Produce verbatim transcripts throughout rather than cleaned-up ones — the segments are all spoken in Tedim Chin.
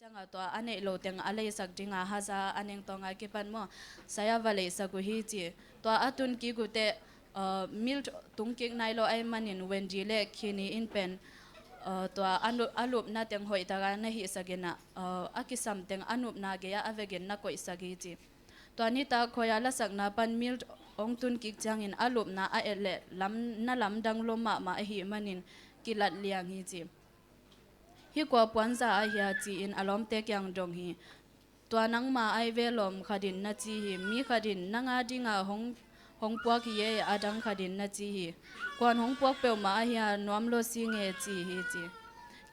Tangah tua a neih lo teng a leisak dinga haza a neng tawnga kipan maw, saya va leisak uh hi ci. Tua a tun kik uh teh, uh, milk tung kik nai lo ahih manin Wendy le Kini in pen, uh, tua a nu-, a lupna teng hoih taka na hihsak inah, uh, a kisam teng a nupna gei-ah a vekin na koihsak hi ci. Tua nitak khuai-a lasakna pan milk hong tun kik ciangin a lupna a et leh lam, na lamdang lua mahmah ahih manin kilat liang hi ci. Hih kua puanza ahia ci-in a lawmte kiang dong hi. Tua nangma ai ve lawm khatin na ci hi. Mi khatin nang a dinga hong, hong puak hi e, a dang khatin na ci hi. Kuan hong puak peuhmah ahia nuam lua si nge ci hi ci.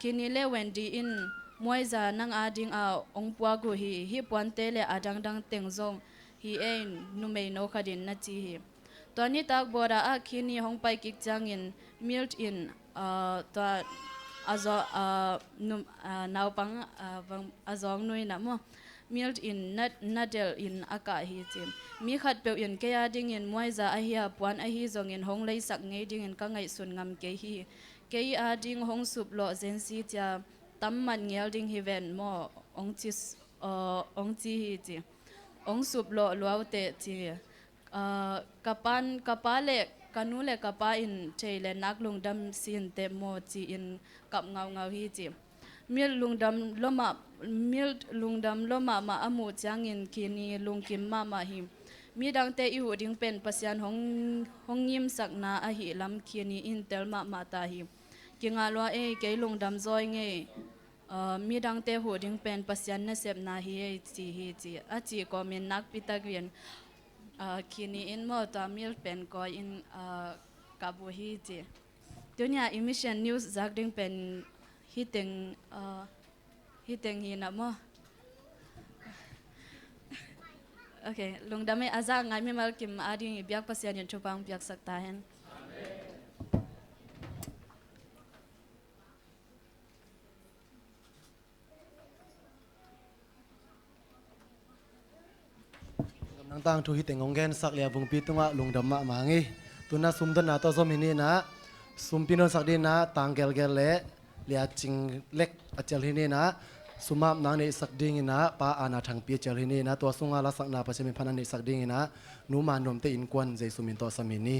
Kini le Wendy in muaiza nang a dinga hong puak uh hi. Hih puante le a dangdang teng zong hi e, numeino khatin na ci hi. Tua nitak border ah Kini hong pai kik ciangin milk in, ah, tua a zaw, ah, num-, ah, naupang, ah, bang, a zawng nu inah maw, milk in na, na delh in a kah hi ci. Mi khatpeuh in kei a dingin muaiza ahia puan ahi zongin hong leisak ngei dingin ka ngaihsun ngam kei hi. Kei a ding hong suplawh zensi cia tam mat ngel ding hi ven maw, hong ci s-, ah, hong ci hi ci. Hong suplawh luauteh ci. Ah, ka pan, ka pa le ka nu le ka pa in thei le nak lungdam sinteh maw ci-in kap ngaungau hi ci. Milk lungdam lua mah, milk lungdam lua mahmah a muh ciangin Kini lungkim mahmah hi. Midangte i huh ding pen Pasian hong, hong ngimsakna ahih lam Kini in tel mahmah ta hi. Kingah lua ei, kei lungdam zawi ngei. Ah, midangte huh ding pen Pasian nasepna hi ei ci hi ci. A cih kawmin nakpi takin, ah, Kini in maw tua milk pen kawi in, ah, kap uh hi ci. Tunia i mission news zak ding pen hih teng, ah, hih teng hi na maw. Ok, lungdam ei, a zak ngai mimal kim a ding i biak Pasian in thupha hong piaksak ta hen. Nangtang thu hih teng hong gensak le a vungpi tungah lungdam mahmah hi. Tuna sumdonna tawh zom hi ni inah, sumpi nonsak ding inah tang gelgel le le a cing lek a cial hi ni inah, sumap nang neihsak ding inah Pa Ana Thangpi a cial hi ni inah, tua sungah lasakna Pasian min phan a neihsak ding inah Nu Ma Nuamte innkuan Jesu min tawh sam hi ni.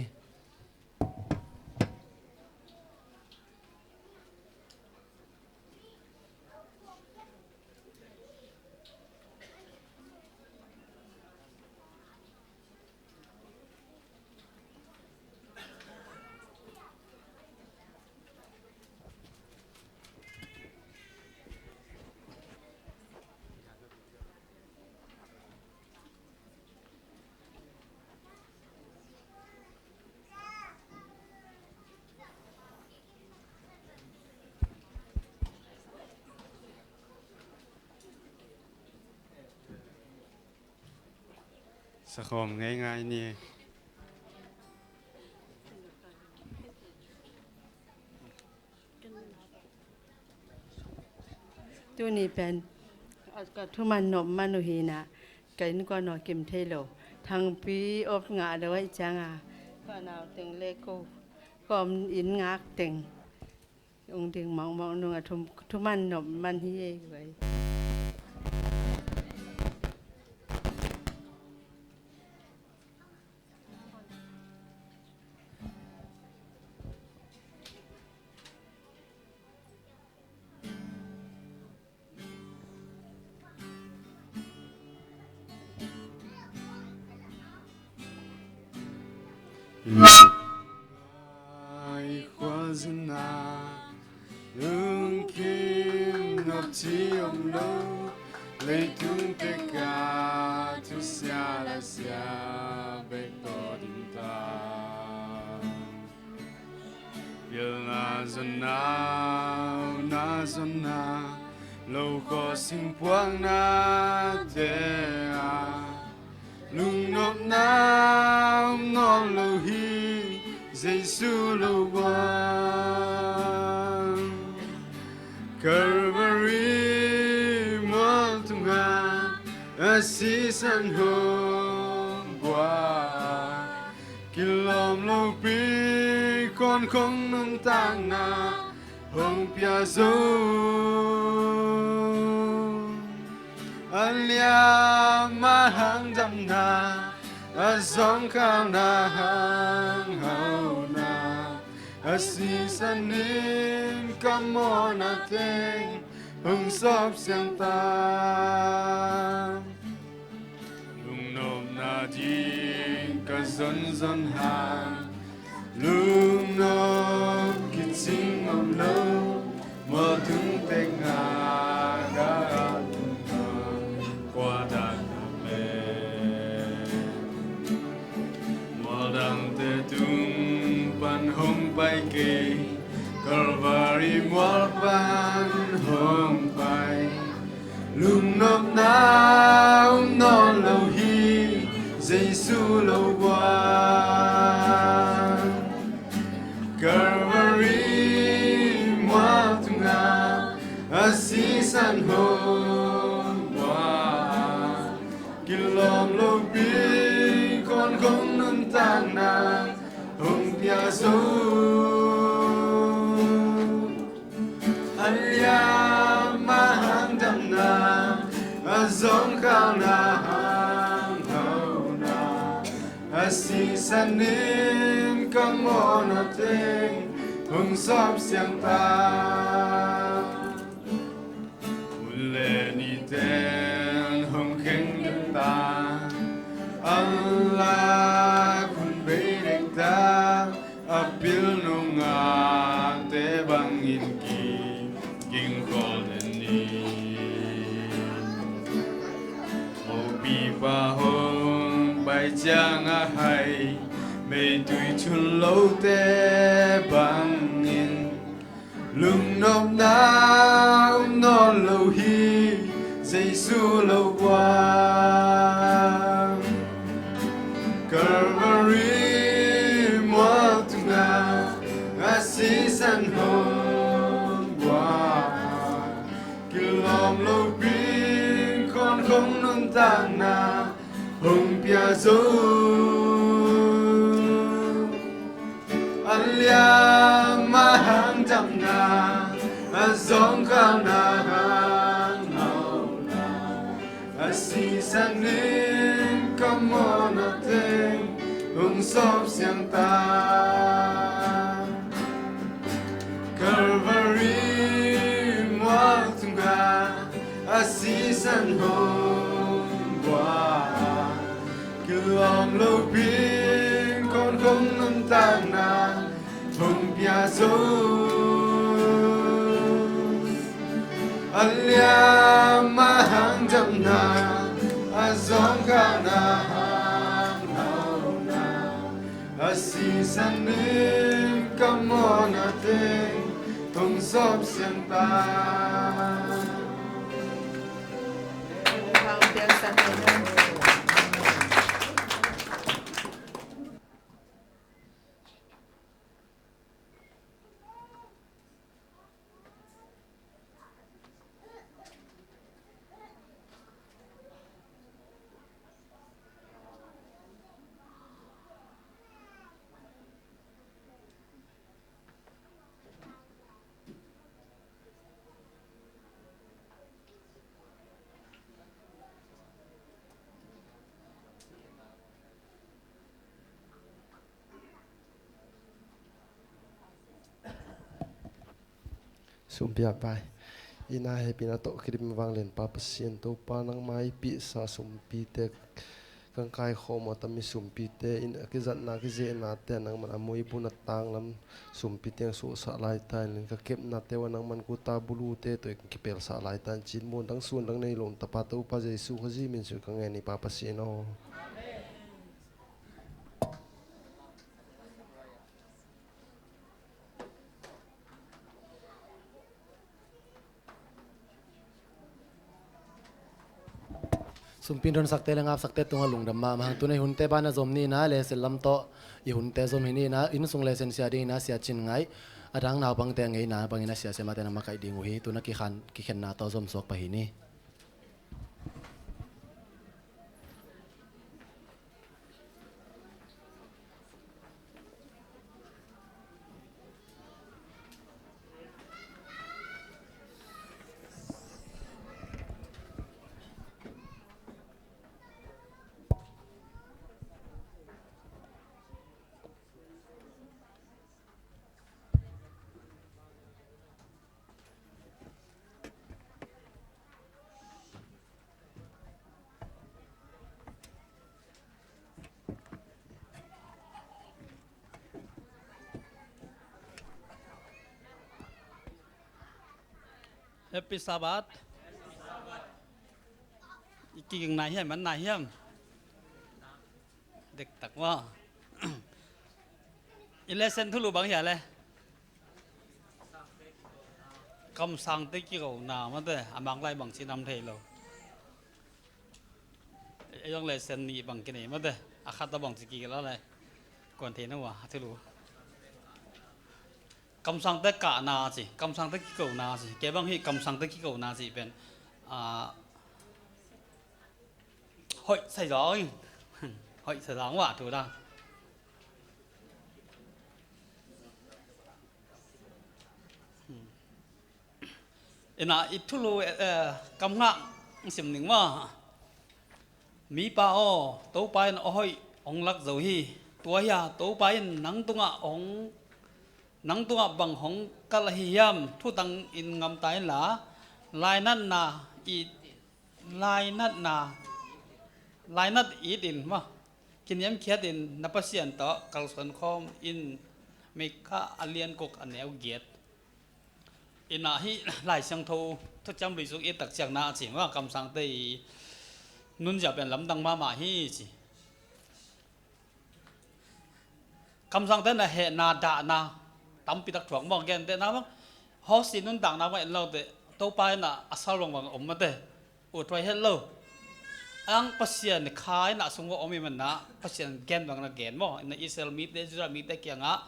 Sakhawm ngeingai ni. Tuni pen ka thuman nop man uh hi inah, ka innkuan aw kim thei lo. Thangpi op ngah lo ahih cianga, ka nau teng le ko, ka om inn ngak teng ong ding mawkmawk nungah thum-, thuman nop man hi ei guai. Ai khuazina lungkim nopci om lo, leitung teka thusia lasia bek tawh dingta. Pilna zonna, na zonna, lo khua singpuakna te a lungnopna ngawl lo hi, Jesu lo buang. Calvary mual tunga a sisan hong buang. Kilawm lopi khawn khong nuntakna hong pia zo. A liam a hang damna, a zawngkhalna hang hauna, a sisan in ka mawhna teng hong sawp siang ta. Lungnopna ding ka zonzon hang, lungnop kicing om lo, mualtung pek ngah ka tunga kua dak dak le. Mualdangte tung pan hong pai kei, Calvary mual pan hong pai. Lungnopna um nawn lo hi, Jesu lo buang. Calvary mual tungah a sisan hong buang. Kilawm lopi khawn khong nuntakna hong pia zo. A liam a hang damna, a zawngkhalna hang hauna, a sisan in ka mawhna teng hong sawp siang ta. Hun le ni teng hong kheng dek ta, a lak hun bei dek ta, a pilnung ngakte bangin kiging khol den ni. Mopipa hong pai ciang a hai, meitui chun lote bangin, lungnopna um nawn lo hi, Jesu lo buang. Calvary mual tungah a sisan hong buang. Kilawm lopi khawn khong nuntakna hong pia zo. A liam a hang damna, a zawngkhalna hang hauna, a sisan in ka mawhna teng hong sawp siang ta. Calvary mual tungah a sisan hong buang. Kilawm lopi khawn khong nuntakna hong pia zo. A liam a hang damna, a zawngkhalna hang hauna, a sisan in ka mawhna teng hong sawp siang ta. Sumpi a pai. Ina hehpihna tawh kidim vanglian Pa Pasian Topa, nangmah i pihsa sumpite, ka kaikhawm a tami sumpite, in a kizatna kizehnate nangman a muibun a tanglam sumpite hong suahsah laita in, ka kepnate uh a nangman kuta bulute tawh i kipelsah laita in, cinmun dang suan dang nei lo tapa Topa Jesu Khazih min suih ka ngen hi Pa Pasian aw. Sumpi in donsakte le ngapsakte tungah lungdam mahmah hang. Tuna i hunte banah zom ni ina, le sellam tawh i hunte zom hi ni ina, inn sung le sensia ding ina Sia Cin Ngaih, a dang naupangte a ngeina bangin a sia siamate na makaih ding uh hi. Tuna kikhan, kikhenna tawh zom suak pah hi ni. Happy Sabbath. I kiging nai hiam, man nai hiam? Dektak maw. I lesson thulu bang hia le? Kamsangte kikona mate, a mang lai bang ci nam thei lo. Ei zong lesson nih bang kinei mate, a khat a bang ci kik la le. Kuan thei na ua, a thulu. Kamsangte kahna ci, kamsangte kikona ci. Kei bang hi kamsangte kikona ci pen, ah, hoih sai zong. Hoih sai zong ua thu dang. Ina i thulu, eh, kam ngah sim ning maw. Mipa aw, Topa in a hoih hong lak zo hi. Tua hi a, Topa in nang tungah hong, nang tungah bang hong kalh ahi hiam? Thutang in ngamta inla, lainatna it, lainatna, lainat it in maw, kiniamkhiat in na Pasian tawh kalsuan khawm in. Mika a lian guk a neu giat. Ina hih Lai Siangtho Thuciam Lui sung i et tak ciangna a ci maw, kamsangte i nunzia pen lamdang mahmah hi ci. Kamsangte na hehna dahna tampi tak thuak maw, gentehna maw, hosi nuntakna maw en lote, Topa ina a sal bangbang om mate. Ut huai het lo. Ang Pasian kha ina sung ua om i manna, Pasian gen bang na gen maw. Ina Israel mite, Judah mite kiangah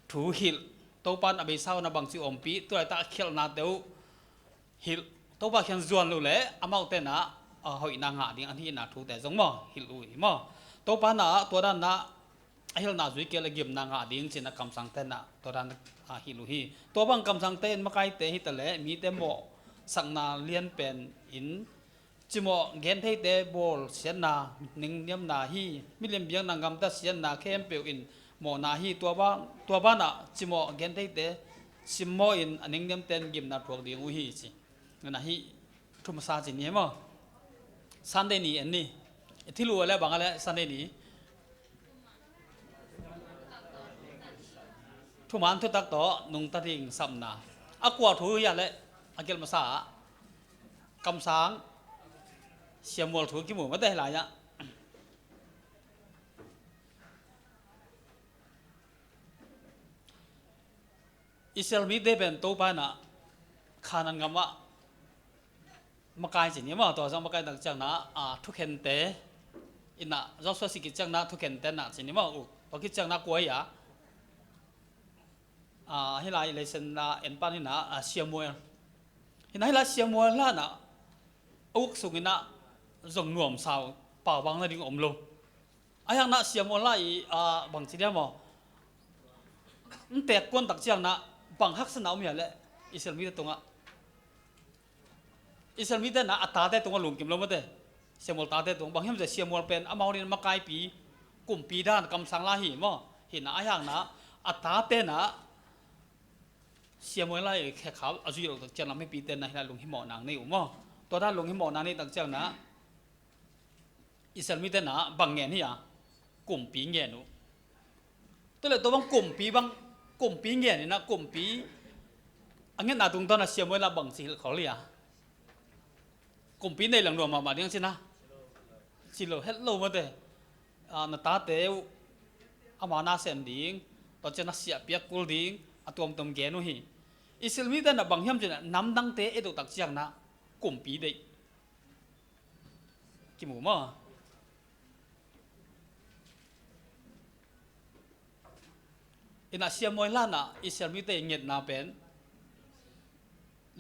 thu hilh. Topa in a beisa uh na bangci ompih, tu laitak a khialhnate uh hilh. Topa kiang zuan lo le, amaute na, a, hoihna ngah ding, an hihna thute zong maw, hilh uh hi maw. Topa na, tua dan na, a hilhna zui kei le gimna ngah ding cin a kamsangte na tua dan a hilh uh hi. Tua bang kamsangte in makaite hi ta le mite mawhsakna lianpen in cimawh gentheite bawlsiatna ningniamna hi. Milim biakna gamtat siatna khempeuh in mawhna hi. Tua ba, tua banah cimawh gentheite simmawh in a ningniamten gimna thuak ding uh hi ci. Ngan ahi. Thu masa ci ni maw? Sunday ni en ni. Thulu a le bang a le Sunday ni. Thuman thutak tawh nungta ding sapna. A kua thu hi a le a gelh masa ah kamsang Samuel thu kimu mate lai ah. Israel mite pen Topa ina Kanaan gam ah makai ci ni maw, tua zong makai tak ciangna, a, thukhente ina Joshua si kiciangna thukhente na ci ni maw, u, tua kiciangna kua hi a, a, hih lai lesson na en pan ina, a, Samuel. Ina hih lai Samuel la na a uk sung ina zong nuamsa uh, pau bang na ding om lo. A hiangna Samuel la i, a, bangci dia maw? Ntek kuan tak ciangna bang haksatna om hia le Israel mite tungah. Israel mite na a tate tungah lungkim lo mate. Samuel tate tung bang hiam cia Samuel pen amau nin makaipi kumpi dan kamsang la hi maw? Hina a hiangna a tate na Samuel la i khekhau a zui lo tak ciangna mipite na hina lunghimawh nang nei uh maw? Tua dan lunghimawh nang nei tak ciangna Israel mite na bang ngen hi a, kumpi ngen uh. Tua le tua bang kumpi bang, kumpi ngen ina kumpi a ngetna tungtawn a Samuel a bang ci hilh khol hi a. Kumpi nei lang nuam mahmah ding cina. Ci lo het lo mate. A, na tate uh ama na sem ding, tua ciang na siah piak kul ding a tuamtuam gen uh hi. Israel mite na bang hiam cina namdangte et uh tak ciangna kumpi deih. Kimu maw? Ina Samuel la na Israel mite ngetna pen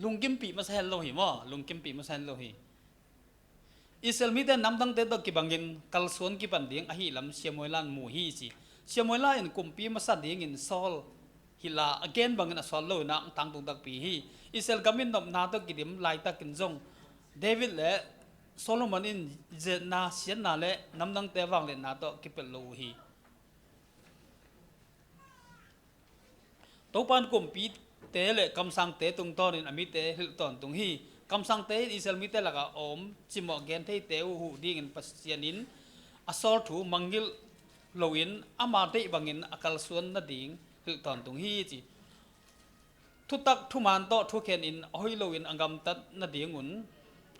lungkimpih masa hen lo hi maw? Lungkimpih masa hen lo hi. Israel mite namdangte tawh kibangin kalsuan kipan ding ahi lam Samuel la in mu hi ci. Samuel la in kumpi masa dingin Saul hi la a gen bangin a sawt lo ina tangtung takpi hi. Israel gam in nopna tawh kidim laitakin zong David le Solomon in zetna siatna le namdangte vangliatna tawh kipelh lo uh hi. Topa in kumpite le kamsangte tungtawnin a mite hilh tawntung hi. Kamsangte in Israel mite lakah a om cimawh gentheite uh huh dingin Pasian in a sawl thu mangngilh loin ama deih bangin a kalsuan nading hilh tawntung hi ci. thutak thuman tawh thukhen in a hoih loin a gamtat nadingun,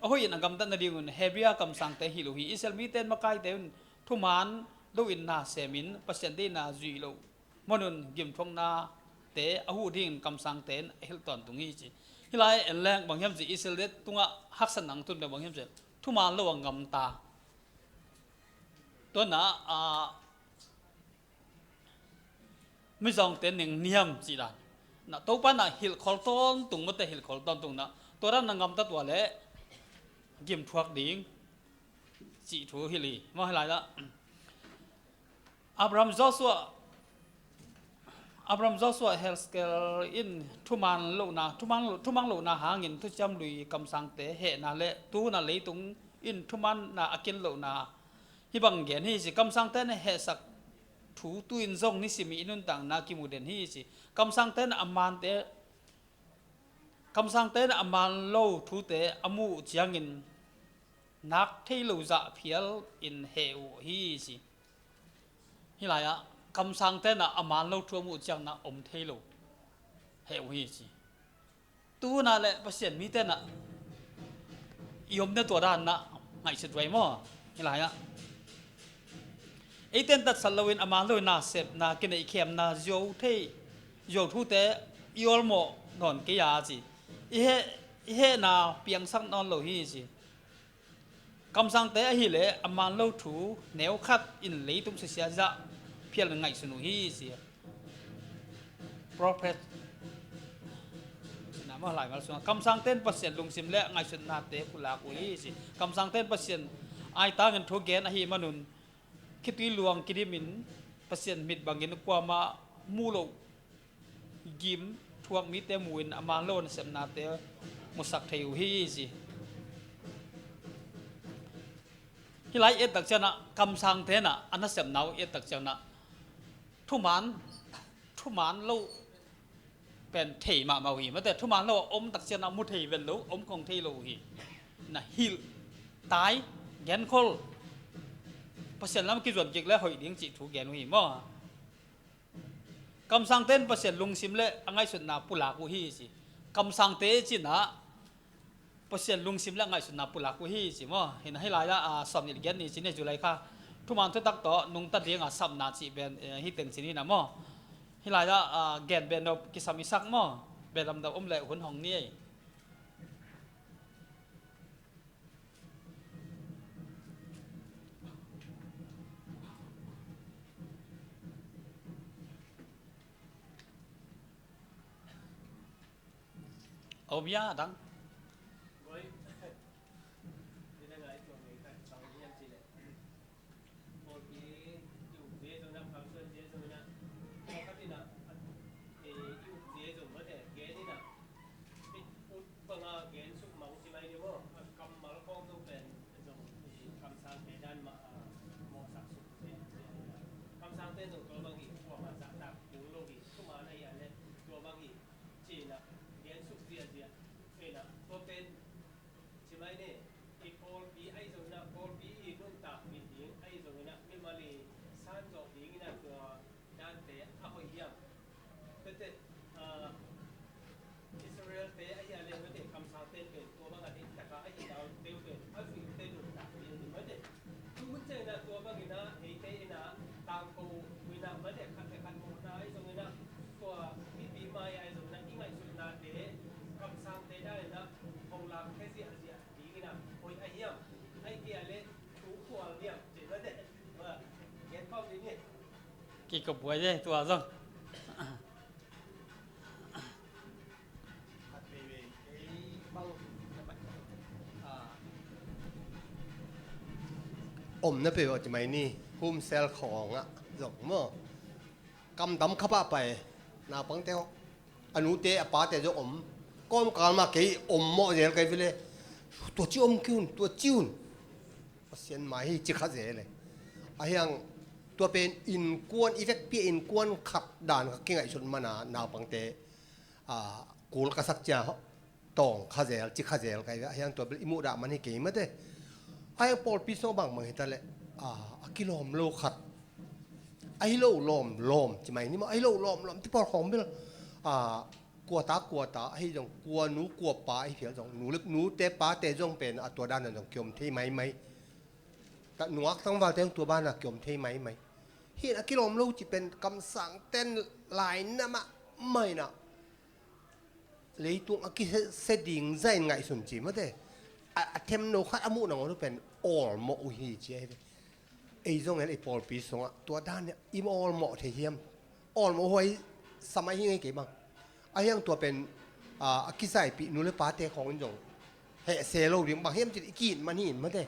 a hoih in a gamtat nadingun Hebrew kamsangte hilh uh hi. Israel mite in makaite un thuman loin na semin Pasian deihna zuih loh manun gimthuaknate a huh dingin kamsangte in a hilh tawntung hi ci. Hih lai en leng bang hiam ci, Israel te tungah haksatna hong tun pen bang hiam ci, thuman lo a gamta. Tua na, a, mizawngte neng niam cih dan. Na Topa na hilhkhol tawntung, mate hilhkhol tawntung na. Tua dan na gamta tua leh gimthuak ding cih thu hilh hi. Maw, hilai dah. Abraham Joshua, Abraham Joshua Hesekiel in thuman lohna, thuman lo, thumang lohna hangin thuciam lui kamsangte hehna le tu hun a leitung in thumanna a kin lohna hih bang gen hi ci. Kamsangte na hehsak thu tu-in zong nisim i nuntakna kimu den hi ci. Kamsangte na a mante, kamsangte na a man lo thute a muh ciangin nak thei lo zah phial in heh uh hi ci. Hih lai-ah kamsangte na a man lo thu a muh ciang na om thei lo heh uh hi ci. Tu hun a le Pasian mite na i om ne tua dan na ngaihsut vai maw? Hih lai-ah eite in tatsat loin a man loin na sepna, kineihkhemna, zuau thei, zuau thute i awlmawh nawn kei a ci. I heh, i hehna piangsak nawn lo hi ci. Kamsangte ahih leh a man lo thu neu khat in leitung susia zah phial in ngaihsun uh hi ci. Prophet, na maw, laimal sungah kamsangte in Pasian lungsim le ngaihsutnate pulak uh hi ci. Kamsangte in Pasian aitangin thu gen ahih manun khitui luang kidimin Pasian mit bangin kuamah mu loh gimthuak mite mu-in a man lo nasepnate musak thei uh hi ci. Hih lai i et tak ciangin ah kamsangte in ah a nasepna uh i et tak ciangin ah thuman, thuman lo pen thei mahmah uh hi. Mate, thuman lo a om tak ciangin ah mu thei vet lo, om khong thei lo uh hi. Na hilh tai, genkhol, Pasian lam kizuan kik le hoih ding cih thu gen uh hi maw? Kamsangte in Pasian lungsim le a ngaihsutna pulak uh hi ci. Kamsangte ci-in ah Pasian lungsim le a ngaihsutna pulak uh hi ci maw? Hi na, hih lai-ah, a, sawmnih le giat ni ci ni, July kha. Thuman thutak tawh nungta ding a sapna cih pen, eh, hih teng ci ni na maw? Hih lai-ah, a, gen beh nop kisam i sak maw? Beh lamdang om le hun hong ni ei. Obia dang. Pawlpi i uk zie zong na, pawlkhat in ah, eh, i uk zie zong mate, gen in ah, i ut banga gen suk mang ci mai ni maw? A kammal khawng zong pen zong, eh, kamsangte dan mah, ah, mawhsak suk zie, zie in ah. Kamsangte zong tua bang hi, kuamah zahtak kul lo hi, thuman ahi a le tua bang hi, ci-in ah, gen suk ziahziah, in ah, tua pen, ci mai ni, i pawlpi ahi zongin ah, pawlpi i nuntak bit ding ahi zongin ah, mimal i san zawh dingin ah tua dante a hoih hiam? Tete, ah, Israelte ahi a le mate kamsangte pen tua bangah deihtak a ahi dau deuh pen a zuihte nuntak ding hi mate. Tu hun ciangin ah tua bangin ah eite in ah tangko uh in ah mate khat le khat mawhna ahi zongin ah tua mipi mai ahi zongin ah i ngaihsutnate kamsangte dan in ah hong lak khia ziahziah dingin ah hoih a hiam? Ahih kei a le thu kual hiam? Ci mate. Gen khawm ding hi. Kikabuai e tua zong. Om na pe uh ci mai ni, home cell khawngah zong maw? Kamdam kha pah pai, naupangte hawh, a nute a pate zong om. Kawmkal mah kei om mawh zel kai vele. Tua ci om kei un, tua ci un. Pasian mai hi ci kha zel e. Ahiang tua pen innkuan, i vekpi a innkuan khat dan kha kingaihsun mana naupangte, a, kul ka sak cia tawng kha zel, ci kha zel kai ve. Ahiang tua bel i muh dah man hi kei mate. Ahiang pawlpi sung bangbang hi ta leh, a, a kilawm lo khat, ahi lo lawmlawm ci mai ni maw, ahi lo lawmlawm ti pawl khawng bel, a, kua ta kua ta ahi zong, kua nu kua pa ahi phial zong, nu le, nute pate zong pen a tua dan a zong kiom thei maimai. Ta nungak tangvalte zong tua ban a kiom thei maimai. Hi in a kilawm lo ci pen kamsang ten laina mahmah in a leitung a kisia ding zah in ngaihsun ci mate. A, a themno khat a muh nangawn uh pen awlmawh uh hi ci ahi ve. Ei zong en ei pawlpi sungah tua dan i awlmawh thei hiam? Awlmawh huai sa mai hi ngei kei bang. Ahi hang tua pen, a, a kizaipih nu le pate khawng in zong heh se lo ding, bang hiam cih i ki-it man hi in mate.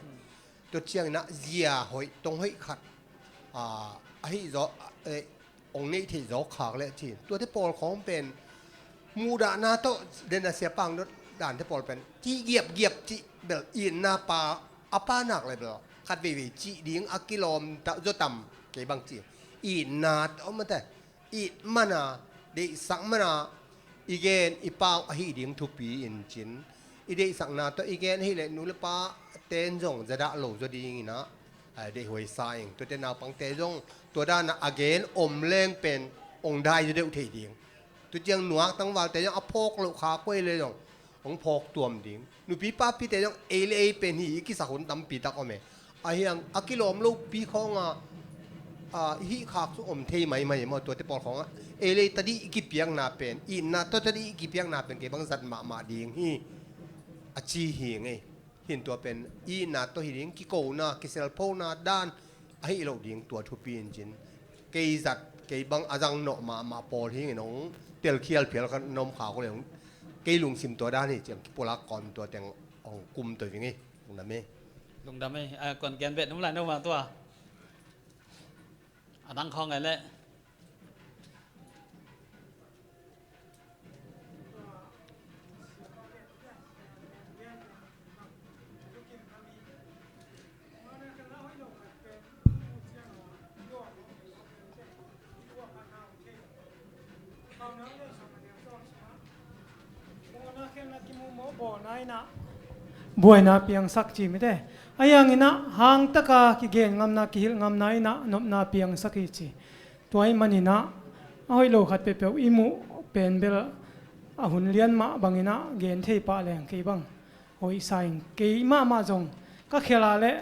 Tua ciangin ah zia hoih tong hoih khat, a, ahi zaw, eh, hong neih theih zaw khak leh ci. Tuate pawl khawng pen muhdahna tawh, den a sia pang dot dante pawl pen cih giapgiap cih bel itna pa a pa nak le bel khat veivei cih ding a kilawm ta zaw tam kei bang ci. Itna tawh mate, it mana, deihsak mana, i gen i pau ahi ding thupi in cin. I deihsakna tawh i gen ahileh nu le pa ten zong zadah lo zaw dingin ah, a, deihhuai sa ing. Tuate naupangte zong tua dan a a gen om leng pen hong dai zaw deuh thei ding. Tua ciang nungak tangvalte zong a phawk loh kha kuai le zong hong phawk tuam ding. Nupi papite zong ei le ei pen hi i kisak hun tampi tak om e. Ahi hang a kilawm lopi khawng a, a, i hih khak sung om thei maimai e maw, tuate pawl khawng ah ei le ei tadih i kipiakna pen, itna tawh tadih i kipiakna pen kei bang zat mahmah ding hi a ci hi ngei. Hi in tua pen itna tawh hi ding, kikona, kiselphona dan ahi loh ding tua thupi in cin. Kei zat, kei bang a zang nawh mahmah pawl hi ngei, nong telkhial phial ka nom kha ko le, kei lungsim tua dan hi ciang kipulak kawm tua teng hong kum tua ving hi. Lungdam hi. Lungdam hi. A, kuan gen bet num lai no ma tua. A dang khawng ngai leh. Buaina piangsak ci mite. A hianginah hangtaka kigen ngamna, kihilh ngamna inah nopna piangsak hi ci. Tua ih maninah a hoih lo khat peuhpeuh i muh pen bel a hun lian mah banginah gen thei pah leng kei bang hoih sa ing. Kei mahmah zong ka khel ah leh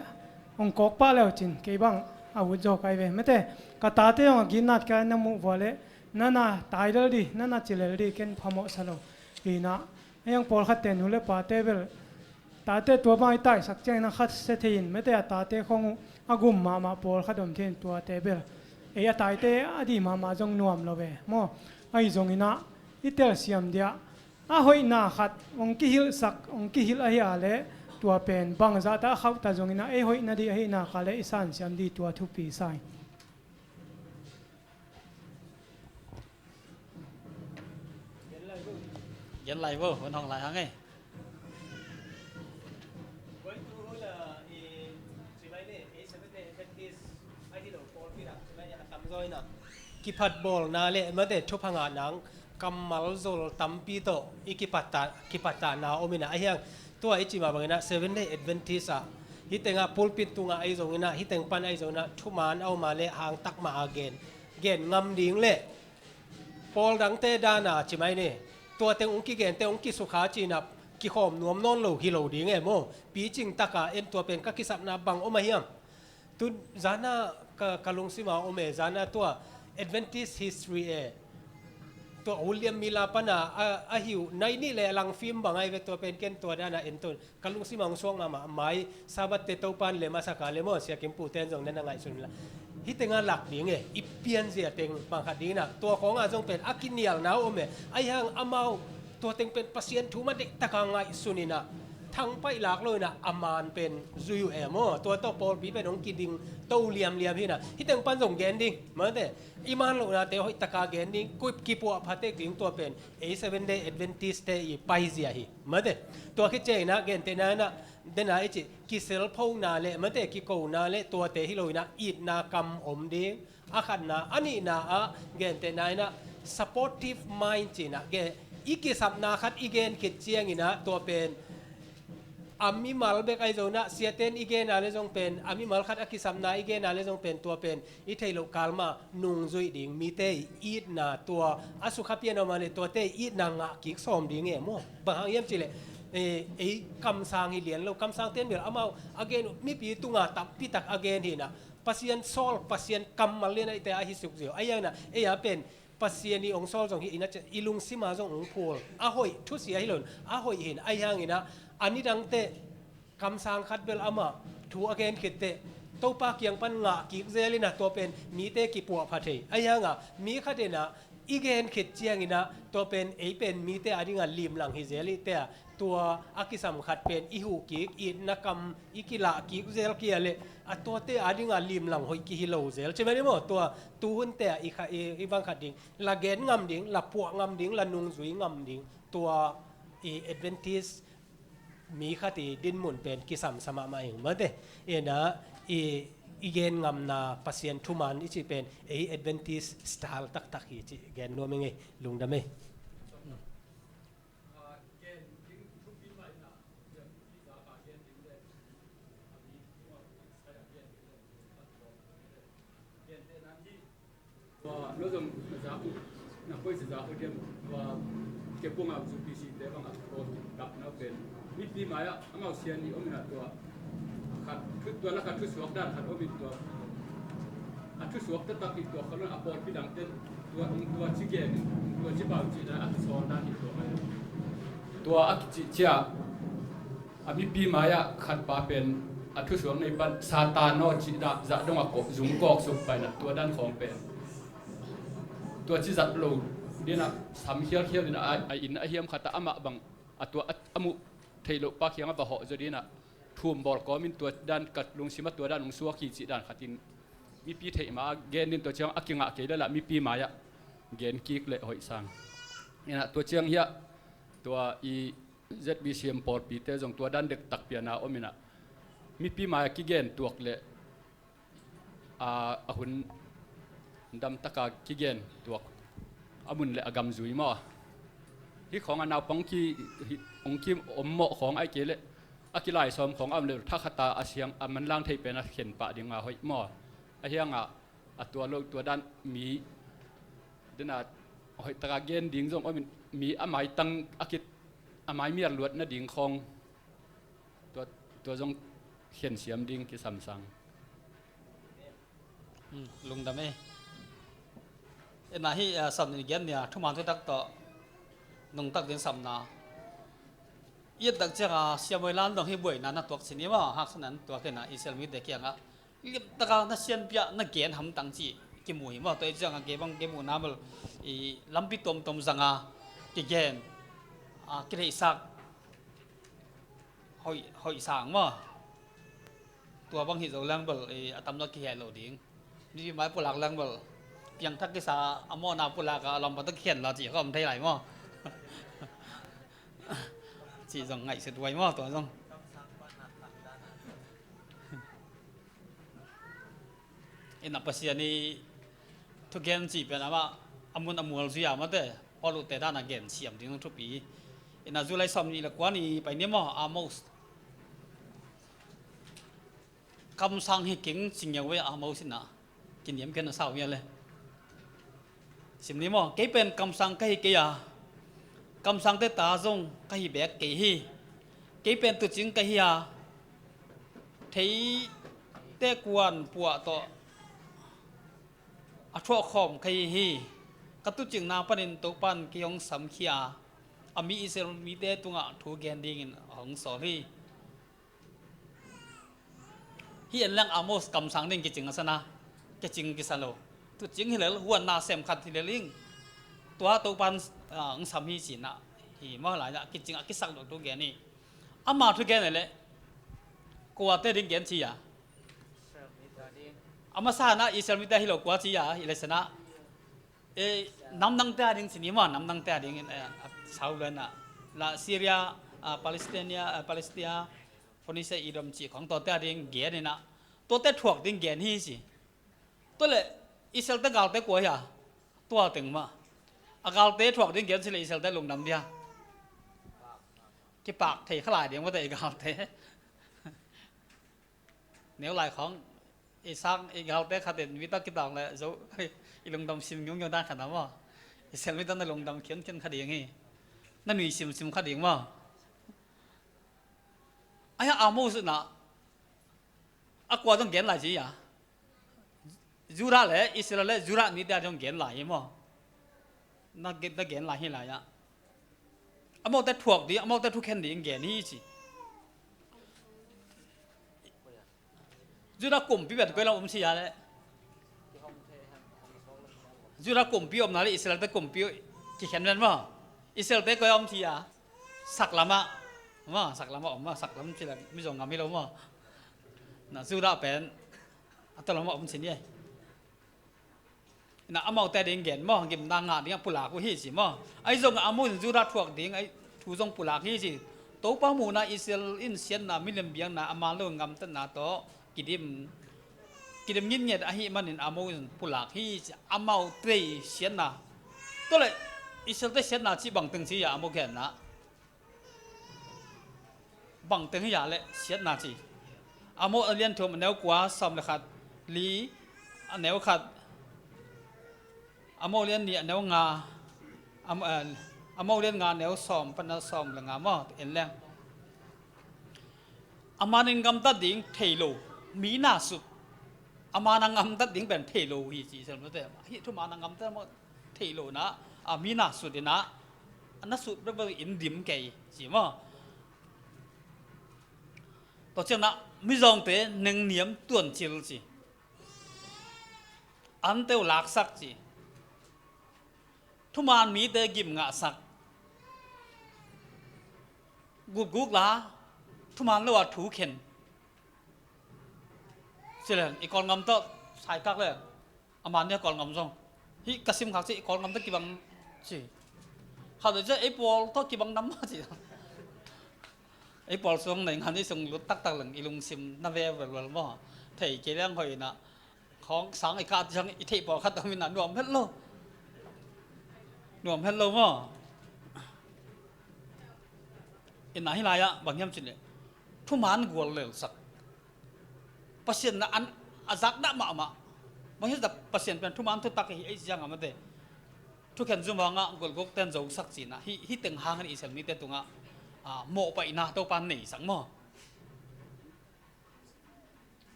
hong kawk pah leucin kei bang a ut zaw kai ve. Mate, ka tate zong a gitnat ka na muh vua leh nana tai lel di, nana ci lel di, ken phamawh sa lo. Hinah a hiang pawlkhatte nu le pate bel tate tua bang i taisak ciangin a khat sia thei in, mate a tate khong uh a gum mahmah pawlkhat om thei in tuate bel. Ei a taite a dih mahmah zong nuam lo ve maw? Ahi zonginah i telsiam diah a hoihna khat hong kihilhsak, hong kihilh ahi a leh tua pen bangzahta a khauhta zonginah ei hoihna dih ahihna kha leh i sansiam dih tua thupi sa ing. Gen lai vo, van hong lai hang e. Kiphat bawlna le mate thupha ngah nang kammal zol tampi tawh i kipattah, kipattahna om inah a hiang. Tua i cih mah banginah Seven Day Adventist ah hih tengah pulpit tungah ahi zonginah, hih teng pan ahi zonginah thuman a om a le hangtak mah a gen, gen ngam ding le pawl dangte dana ci mai ni. Tua teng hong kigente hong kisukha cinah kikhawm nuam nawn lo hi lo ding e maw? Picing taka en tua pen ka kisapna bang om a hiam? Tu zana ka, ka lungsima om e, zana tua Adventist history e. Tua William Miller pana a, a hiu nai nih le a langfim bang ai ve tua pen ken tua dana en tun. Ka lungsima hong suak mahmah mai Sabbath te Topan lem a saka le maw, Sia Kim Pu ten zong nana ngaihsun la. Hih tenga lak ding e, i pianzia teng bang khat dinginah tua khawnga zong pen a kinialna om e. Ahi hang amau tua teng pen Pasian thu mah deihtaka ngaihsun inah thangpaih lak lo inah a man pen zui uh e maw? Tua tawh pawlpi pen hong kiding to liamliam hinah hih teng pan zong gen ding mate. I man lohnate hoihtaka gen ding, kuip kipuah phatek ding tua pen ei Seven Day Adventist te i paizia hi mate. Tua khit cianginah gentehna inah dena i cih kiselphona le mate kikona le tuate hi lo inah itna kam om ding. A khatna, a nihna ah gentehna inah supportive mind cinah gen, i kisapna khat i gen khit cianginah tua pen a mimal bek ahi zonah siaten i gena le zong pen, a mimal khat a kisamna i gena le zong pen, tua pen i theih loh kal mah nungzuih ding, mite i itna, tua a sukha pian a om a le tuate i itna ngah kik sawm ding e maw. Bang hang hiam cihleh, eh, ei kamsang hi lian lo, kamsangten bel amau a gen uh mipi tunga tampitak a gen hinah, Pasian sawl, Pasian kammal lian a ite a hi suk zio. Ahi hanginah ei a pen Pasian i ong sawl zong hi inah, i lungsima zong ong phul. A hoih thusia hi lo in, a hoih hin, ahi hanginah a nidangte kamsang khat bel amah thu a gen khitte Topa kiang pan ngah kik zel inah, tua pen mite kipuahpha thei. Ahi hanga mi khat inah i gen khit cianginah tua pen ei pen mite a dinga limlang hi zel ihte a, tua a kisam khat pen i huh kik, itna kam i kilah kik zel kia le a tuate a dinga limlang hoih kihi lo zel. Ci mah ni maw, tua tuhunte a i kha, i, i bang khat ding, la gen ngam ding, la puah ngam ding, la nungzui ngam ding, tua i Adventist mi khat i dinmun pen kisam sa mahmah ing mate. Ina i, i gen ngamna Pasian thuman i cih pen ei Adventist style taktak hi cih gen nuam ing ei, lungdam ei. Tua, no zong na zak uh, na koih sa zak uh diam, tua, kei pungah U P C te bang a ko tap na pen. Mipi mai-ah, amau sian i om inah tua. Khat, thu, tua na khat thusuak dan khat om in tua. A thusuak taktak i tua khat lo a pawlpi dangte, tua, tua ci gen, tua ci bau ci dan, a thusuak dan i tua mai. Tua a kici cia. A mipi mai-ah khat pa pen a thusuak nei pan Satan aw cih dah zah dong a kawk, zung kawk suk paina tua dan khawng pen. Tua ci zat lo dinah sam khialkhial dinah a, a inn a hiam khat ah amah bang a tua a, a muh theih loh pa kiangah va hawh zaw dinah thum bawl kawmin tua dan ka lungsimah tua dan hong suak hi cih dan khatin mipi theih mah a gen din tua ciang a kingah kei le lah mipi mai-ah gen kik le hoih sang. Inah tua ciang hiah tua i Z B C M pawlpite zong tua dan dektak piana om inah mipi mai-ah kigen tuak le a, a hun damtaka kigen tuak a mun le a gam zui maw. Hih khawng a naupang ki, hih, hong ki om mawh khawng ai kei le a kilai sawm khawng a om le thakhata a siang a manlang thei pen a khen pah dinga hoih maw. A hiangah a tua lo tua dan mi dena hoih taka gen ding zong om in mi a maitang a kit a mai mial luat nading khawng tua, tua zong khen siam ding kisam sang. Hmm, lungdam ei. Ina hi, ah, sam ni gen nia, thuman thutak tawh nungtak din samna. Iat dak cianga siamoi lan dong hi buaina na tuak sin i maw, haksa nan tuak ina i selmi te kiangah limtaka na sianpiah na gen hamtang ci kimu hi maw. Tua i cianga kei bang kei muhna bel i lampi tuamtuam zanga kigen, a, kitheihsak hoih, hoih sang maw. Tua bang hi zo leng bel, eh, a tam lo kiheh lo ding. Mipi mai pulak leng bel piangthak kisa a mawhna pulak a, a lawmpa tawh kikhen lo cih ka om thei lai maw. Cih zong ngaihsut huai maw tua zong. Ina Pasian i thugen cih pen amah a mun a mual zui a mate, Paul uhte dana gen siam ding thupi. Ina July sawm nih le kua ni pai ni maw, Amos. Kamsang hi keng ci ngeu ve Amos ina. Kiniam kei na sau mia le. Sim ni maw, kei pen kamsang ka hi kei a, kamsangte ta zong ka hi bek kei hi. Kei pen tuucing ka hi a, theite kuan puah tawh a thuakkhawm ka hi hi. Ka tuucingna panin Topan kei hong samkhia a, a mi Israel mite tungah thu gen dingin a hong sawl hi. Hih en leng Amos kamsang ding kicing a sana, kicing kisa lo. Tuucing hi lel, huanna sem khat hi lel ing. Tua Topan, ah, hong sam hi cihna hi maw lai ah kicing a kisak lo thu gen hi. Ama thu gen le kuate ding gen ci a. A masa na Israel mite hi lo kua ci a, i le sana. E, namdangte a ding ci ni maw, namdangte a ding in, eh, a sau lo na. La Syria, ah, Palestine, ah, Palestina, Phoenicia, Edom cih khawng tuate a ding gen ina, tuate thuak ding gen hi ci. Tua le Israelte galte kua hi a, tua teng mah. A galte thuak ding gen ci le Israelte lungdam dia. Kipak thei kha lai ding mawte i galte. Neu lai khawng i sang i galte khat in mi tawh kitawng le zo i lungdam sim ngiunggiung dan khat na maw? Israel mi tawh na lungdam khiankhian kha ding hi. Na nui simsim kha ding maw? Ahi a Amos in ah a kua zong gen lai ci a. Judah le Israel le Judah mite a zong gen lai hi maw? Na gen, na gen lai hi lai ah. Amaute thuak ding, amaute thukhen ding gen hi ci. Judah kumpi pen koi lam om ci a le. Judah kumpi omna le Israel te kumpi kikhen ven maw? Israel te koi om ci a. Saklam ah. Maw, saklam ah om maw, saklam ci le mi zong ngam hi lo maw? Na Judah pen a tawlam ah om ci ni. Ina amaute ding gen maw, gimna ngah ding a pulak uh hi ci maw? Ahi zong Amos in Judah thuak ding ahi thu zong pulak hi ci. Topa muhna Israel in siatna, milim biakna, a man lo gamtatna tawh kidim, kidim ngitnget ahih manin Amos in pulak hi ci. Amaute siatna, tua le Israel te siatna ci bangteng ci a Amos genna. Bangteng hi a le siatna ci. Amos a lian thum a neu kua sawm le khat, li a neu khat, Amos lian nih a neu nga, Am-, eh, Amos lian nga a neu sawm pan a sawm le nga maw, en leng. A manin gamtat ding thei lo, mi na sut. A manin gamtat ding pen thei lo hi ci, Israel mite. Hih thuman a gamtat maw, thei lo na, a mi na sut in ah, a na sut bekbek in dim kei ci maw? Tua ciang na mizawngte nengniam tuancil ci. Ante uh laksak ci. Thuman mite gim ngahsak. Gukguk la, thuman lo a thu khen. Ci le, i Kawlngam tawh saikak le. A man nia Kawlngam zong. Hih ka sim khak ci, i Kawlngam tawh kibang ci. Khat le ci, ei pawl tawh kibang nam mah ci. Ei pawl sung nei ngan i sung lut taktak leng i lungsim na ve velvel maw? Thei kei leng hoih ina. Khawng sang i kah ciang i theih pawlkhat om ina nuam het lo. Nuam het lo maw? Ina hi lai-ah bang hiam cih leh thuman gual lelsak. Pasian na an a zakdah mahmah. Bang hiam cih leh Pasian pen thuman thutak hi ei ciang a mate. Thukhen zum hangah gualguk ten zosak cihna. Hih, hih teng hangin Israel mite tungah, ah, mawhpaihna Topa neisak maw?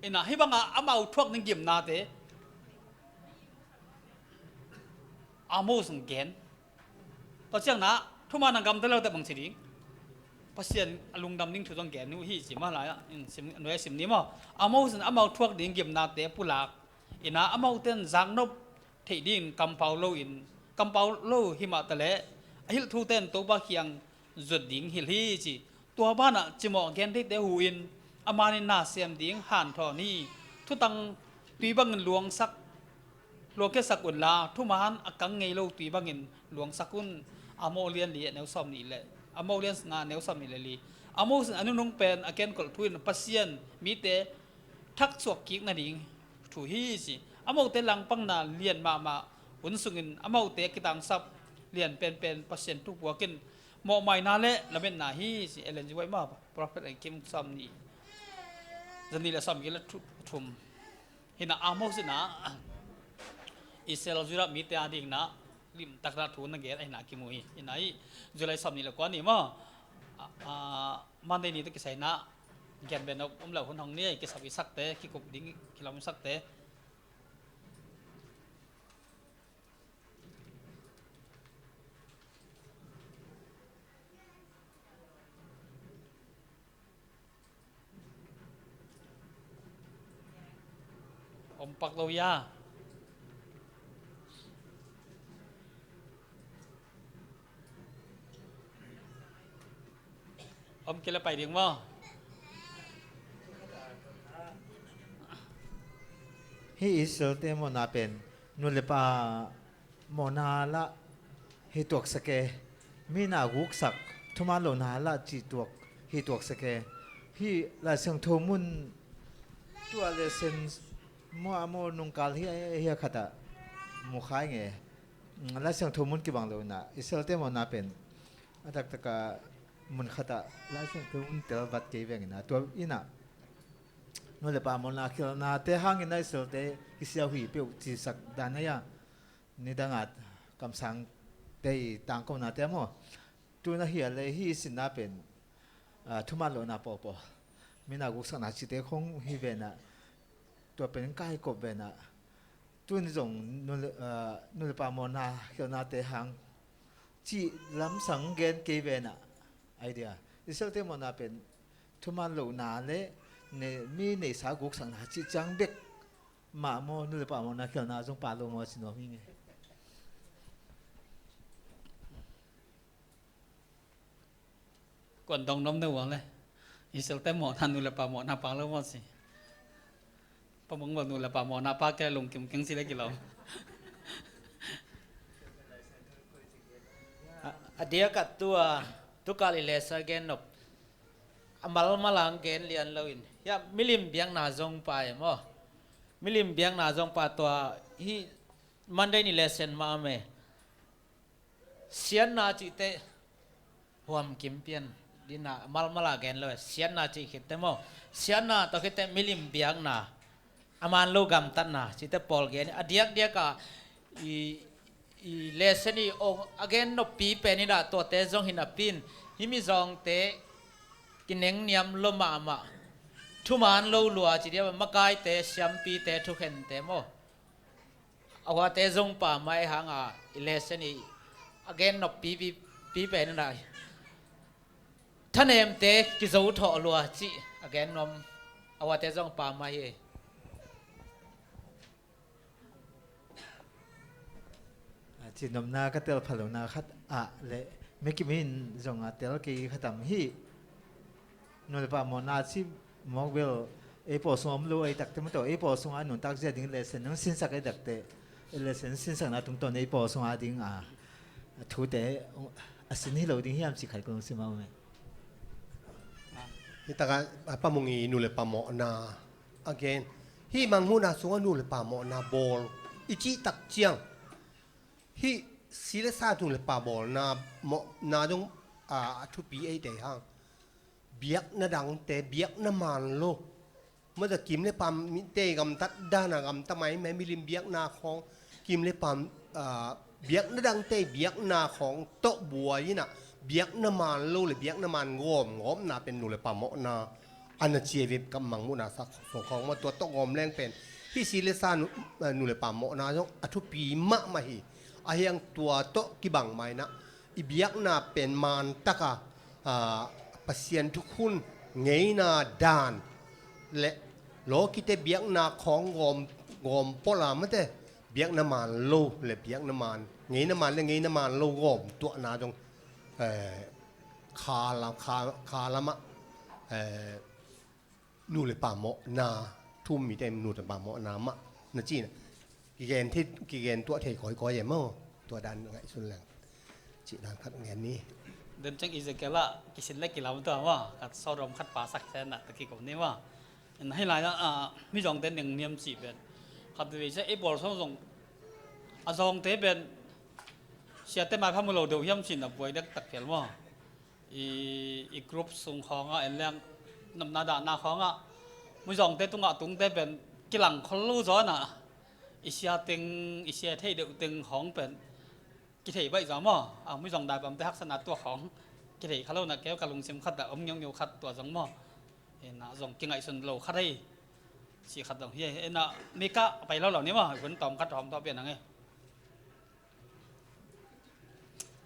Ina hih bangah amau thuak ding gimnate Amos in gen. Tua ciang na thuman a gamta lote bang ci ding? Pasian a lungdam ding thu zong gen uh hi ci mah lai-ah, in sim, nuai sim ni maw? Amos in amau thuak ding gimnate pulak. Ina amaute in zaknop theih dingin kampau lo in, kampau lo hi mah taleh a hilh thute in Topa kiang zuat ding hilh hi ci. Tua banah cimawh gentheite hu in a manin na sem ding hanthawn hi. Thutang tui bangin luangsak, luangkhiatsak unla thuman a kang ngei lo tui bangin luangsak un. Amos lian li a neu sawm nih le, Amos lian nga a neu sawm nih le li. Amos in a nunung pen a kenkolh thu in Pasian mite thaksuak kik nading thu hi ci. Amaute langpangna lian mahmah hun sungin amaute kitangsap lian penpen Pasian thupuak in mawhmaina le lametna hi ci. Ellen G. White maw, Prophet and King sawm nih, zanih le sawm giat le thu-, thum. Hina Amos ina Israel Judah mite a dingna limtakna thu na gen ahina kimu hi. Hina hi July sawm nih le kua ni maw? A, a, Monday ni tawh kisai na gen ben om lo hun hong ni, kisap i sakte, kikup ding kilam i sakte. Om pak lo ya. Om kila pai ding maw? Hih Israel te mawhna pen nu le pa mawhna lah hi tuaksak e. Mi na guksak, thuman lo na lah cih tuak, hi tuaksak e. Hih Lai Siangtho mun tua le sen mua maw nungkal hi, hi a khatah mukhai nge. Lai Siangtho mun kibang lo na Israel te mawhna pen a taktak a Mun khatah Lai Siangtho hun tel vat kei veng in ah, tua in ah nu le pa mawhna khialhnate hangin ah Israelte kisiahuih peuh cisak dan ahi a, nidang a kamsangte i tangkonate ah maw, tu-in ah hiah le hih i sinna pen, ah, thuman lohna pawlpawl, mi na guksakna cihte khong hi ve in ah, tua pen kaikop ve in ah, tu-in zong nu le, ah, nu le pa mawhna khialhnate hang cih lamsang gen kei ve in ah, idea, Israelte mawhna pen thuman lohna le ne, mi neihsa guksakna cih ciang bek mah maw, nu le pa mawhna khialhna zong pha lo maw, ci nuam hi ing e. Kuan dong nuam na uh a le, Israelte mawhna nu le pa mawhna pha lo maw ci. Pa Mung bel nu le pa mawhna pha kei lungkim keng ci le kilawm. A, a diak ah tua, tu kal i lesson gen nop a malmal a gen lian lo in, hiah milim biakna zong pha e maw. Milim biakna zong pha, tua hih Monday ni lesson mah om e. Siatna cihte huam kim pian ding a, malmal a gen lo e. Siatna cih khitteh maw, siatna tawh khitteh milim biakna, a man lo gamtatna cihte pawl gen. A diakdiak a i, i lesson i ong a gen noppi pen in ah, tuate zong hi napi in, hih mizawngte kinengniam lo mahmah, thuman lo lua ci dia, makaite, siampite, thukhente maw, a huate zong pha mai hang a, i lesson i a gen noppi pi, pi pen in ah, thanemte kizo thawh lua cih a gen nuam, a huate zong pha mai hi. A, cihnopna ka tel pha lohna khat ah le, Mikim in zong a tel kei khat om hi. Nu le pa mawhna cih mawk bel ei pawl sung om lo, ei takte maw, ei pawl sungah nuntak zia ding lesson nong sinsak ei takte, lesson sinsakna tungtawn ei pawl sungah ding a, a thute a sin hi lo ding hiam cih khat kong sim a um e. Hi takah a Pa Mung i nu le pa mawhna a gen. Hih Mangmuhna sungah nu le pa mawhna bawl i cih tak ciang, hih si le sa nu le pa bawlna mawhna dong a, a thupi ei tei hang. Biakna dangte, biakna man lo, mawtaw kim le pam te gamtat dan a gamta maimai, milim biakna khawng, kim le pam, ah, biakna dangte biakna khawng tawh buai in ah, biakna man lo le biakna man gawmgawmna pen nu le pa mawhna a na ci hi ve. Ka Mangmuhna sa sung khawng mah tua tawh gawm leng pen, hih si le sa nu, ah, nu le pa mawhna zong a thupi mahmah hi. A hiang tua tawh kibang mai in ah, i biakna pen man taka, ah, Pasian thukhun, ngeina dan le lawkite biakna khawng gawm, gawm pawla mate, biakna man lo le biakna man, ngeina man le ngeina man lo gawm tuahna dong, eh, kha lam, kha, kha lamah, eh, nu le pa mawhna, thu um mite nu le pa mawhna mah na ci in ah, kigen thei, kigen tuah thei kawikawi e maw. Tua dan ngaihsun leng cih dan khat ngen ni. Den ciang Ezekiel ah kisin le kilam tua maw, khat Sodom khat pha sak sen ah, tua kikum ni maw. Hih lai ah, ah, mizawngte nengniam cih pen, khat vei sia ei pawl sung zong a zawngte pen siate maipha mu lo deuh hiam cih na buai dektak phial maw. I, i group sung khawngah en leng, nopna dahna khawngah mizawngte tungah tungte pen kilang khol lo zaw in ah, i sia teng, i sia thei deuh teng khawng pen kithei baih zaw maw. A, mizawng daipamte haksatna tua khawng kithei kha lo in ah, keu ka lungsim khat ah om ngeungeu khat tua zong maw. Inn ah zong kingaihsun lo khat hi. Cih khat zong hi. Inn ah mi kah pai lo lo ni maw, hun tawm khat hawm tawh pian ang e.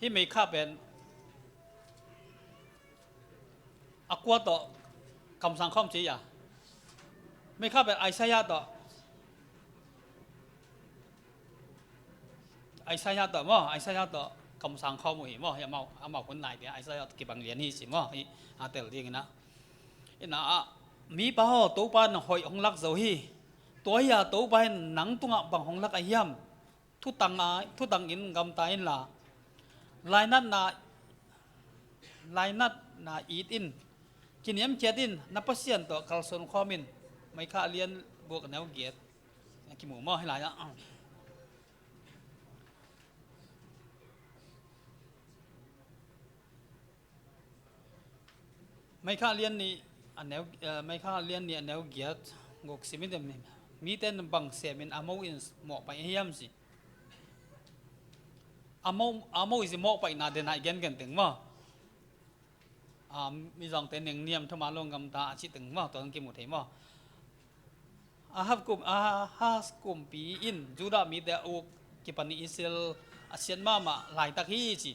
Hih Meikha pen a kua tawh kamsang khawm ci a. Meikha pen Isaiah tawh, Isaiah tawh maw, Isaiah tawh kamsang khawm uh hi maw. Hih amau, amau hun lai dia Isaiah tawh kibang lian hi ci maw. Hih a tel dingin ah, inn ah, mipa haw, Topa in hoih hong lak zo hi. Tua hi a, Topa in nang tungah bang hong lak a hiam? Thutang a, thutang in gamta inla, lainatna, lainatna it in, kiniamkhiat in, na Pasian tawh kalsuan khawm in. Meikha a lian guk a neu giat. A kimu maw hih lai-ah? Micah lian nih a neu, eh, Micah lian nih a neu giat guk sim in dem ni. Mite in bang sem in a mo in mawh pai hiam ci. A mo, a mo i ci mawh paina den a i gen gen teng maw. A, mizawngte nengniam thuman lo gamta a cih teng maw, tua hong kimu thei maw. Ahaz kum, Ahaz kumpi in Judah mite a uk kipan Israel a siat mahmah laitak hi ci.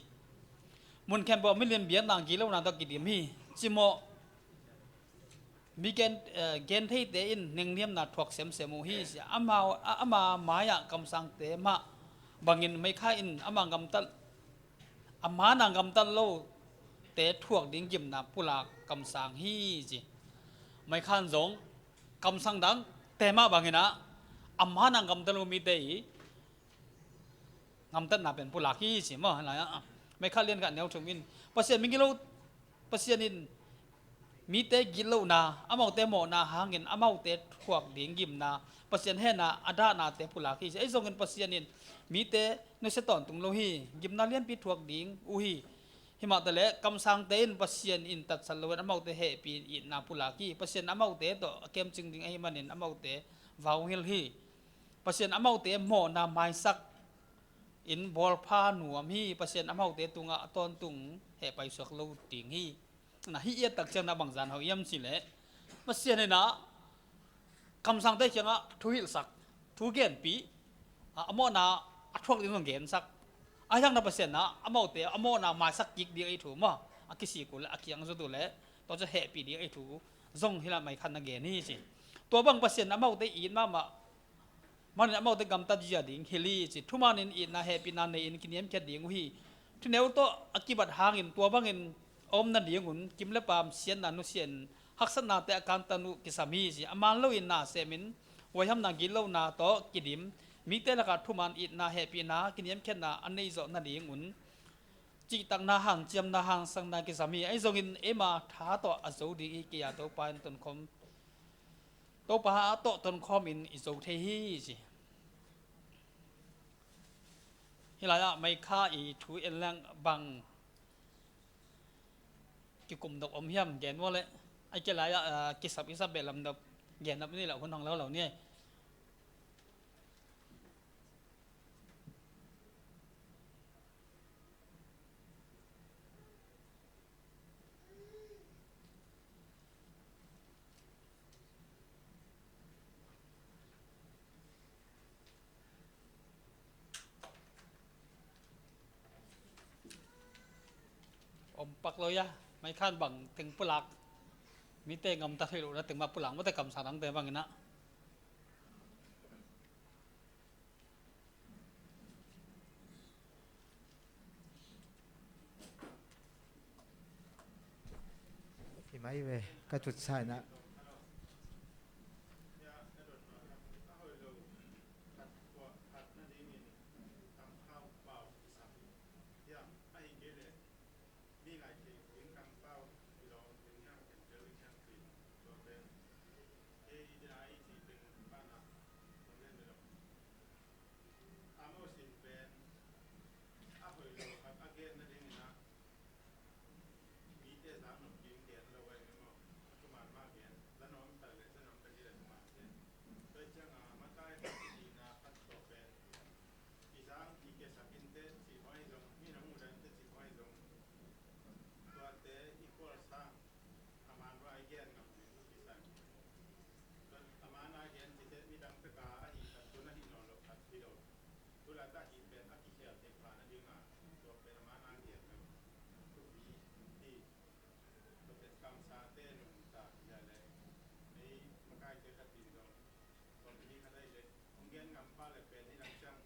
Mun khempeuh milim biakna gilona tawh kidim hi. Cimawh mi gen, eh, gentheite in nengniamna thuak semsem uh hi ci. Ama, a, ama mai-ah kamsangte mah bangin Micah in ama gamtat, a mana gamtat lote thuak ding gimna pulak kamsang hi ci. Micah in zong kamsang dangte mah bangin ah a mana gamtat lo mite i gamtatna pen pulak hi ci maw. Lai-ah Micah lian khat neu thum in Pasian migilo, Pasian in mite gitlohna, amaute mawhna hangin amaute thuak ding gimna, Pasian hehna a dahnate pulak hi ci. Ahi zongin Pasian in mite nusia tawntung lo hi, gimna lianpi thuak ding uh hi. Himah taleh kamsangte in Pasian in tatsat loin amaute hehpih itna pulak hi. Pasian amaute tawh a kemcing ding ahih manin amaute vau hilh hi. Pasian amaute mawhna maisak in bawlpha nuam hi. Pasian amaute tungah a tawntung heh paisuak lo ding hi. Na, hih i et tak ciangin a bang zahna hau hiam cih leh Pasian in ah kamsangte kiangah thu hilhsak, thu genpih, a, a mawhna a thuak ding zong gensak. Ahi hangin Pasian in ah amaute a mawhna maisak kik ding ahi thu maw, a kisik uh leh a kiang zut uh leh tua ciang hehpih ding ahi thu zong hih lai Micah in a gen hi ci. Tua bang Pasian in amaute it mahmah manin amaute gamtat zia ding hilh hi ci. Thumanin itna hehpihna nei-in kiniamkhiat ding uh hi. Thuneu tawh a kibat hangin tua bangin a om nadingun kim le paam, siatna nusia-in haksatnate a kantan uh kisam hi ci. A man loin na semin huaihamna gitlona tawh kidim mite lakah thuman, itna, hehpihna, kiniamkhiatna a neihzawh nadingun cihtakna, hanciamna, hansakna kisam hi. Ahi zongin eima tha tawh a zo ding i kei-a Topa in tonkhawm Topa tawh tonkhawmin i zo thei hi ci. Hih lai-ah Micah i thu en leng bang kikumdok om hiam gen uh leh, a kei lai-ah, ah, kisap i sap beh lamdop gen nop ni leh hun hong lo lo ni. Om pak lo ia, Micah in bang teng pulak, mite gamtat hoih lohna teng mah pulak, mite kamsang dangte bangin ah. Hi mai ve, ka tutsa in ah. Amos in pen a hoih lo khat a gen nadingin ah, mite zak nop ding gen lo ahi maw? A thuman mah gen, za nuam tak leh za nuam tak hi leh thuman gen. Tua ciangin ah makai khat i cihna khat tawh pen, i zak i kiasak in teh cih kha ahi zong, mi na mudah in teh cih kha ahi zong, tuate i khual sang a man va i gen ngam ding uh kisai. A man a gen cih teh midang pek a ahi khat, tun ahi nawn loh khat hi lo. Tu laitak hih pen a kikhial theih pha nading a, tua pen a man a gen lo. Thupi hi. Tua pen kamsangte nungta hi a leh, ei makaite khat in zong, company khat ahih leh hong gen ngam pah leh pen hih nang ciang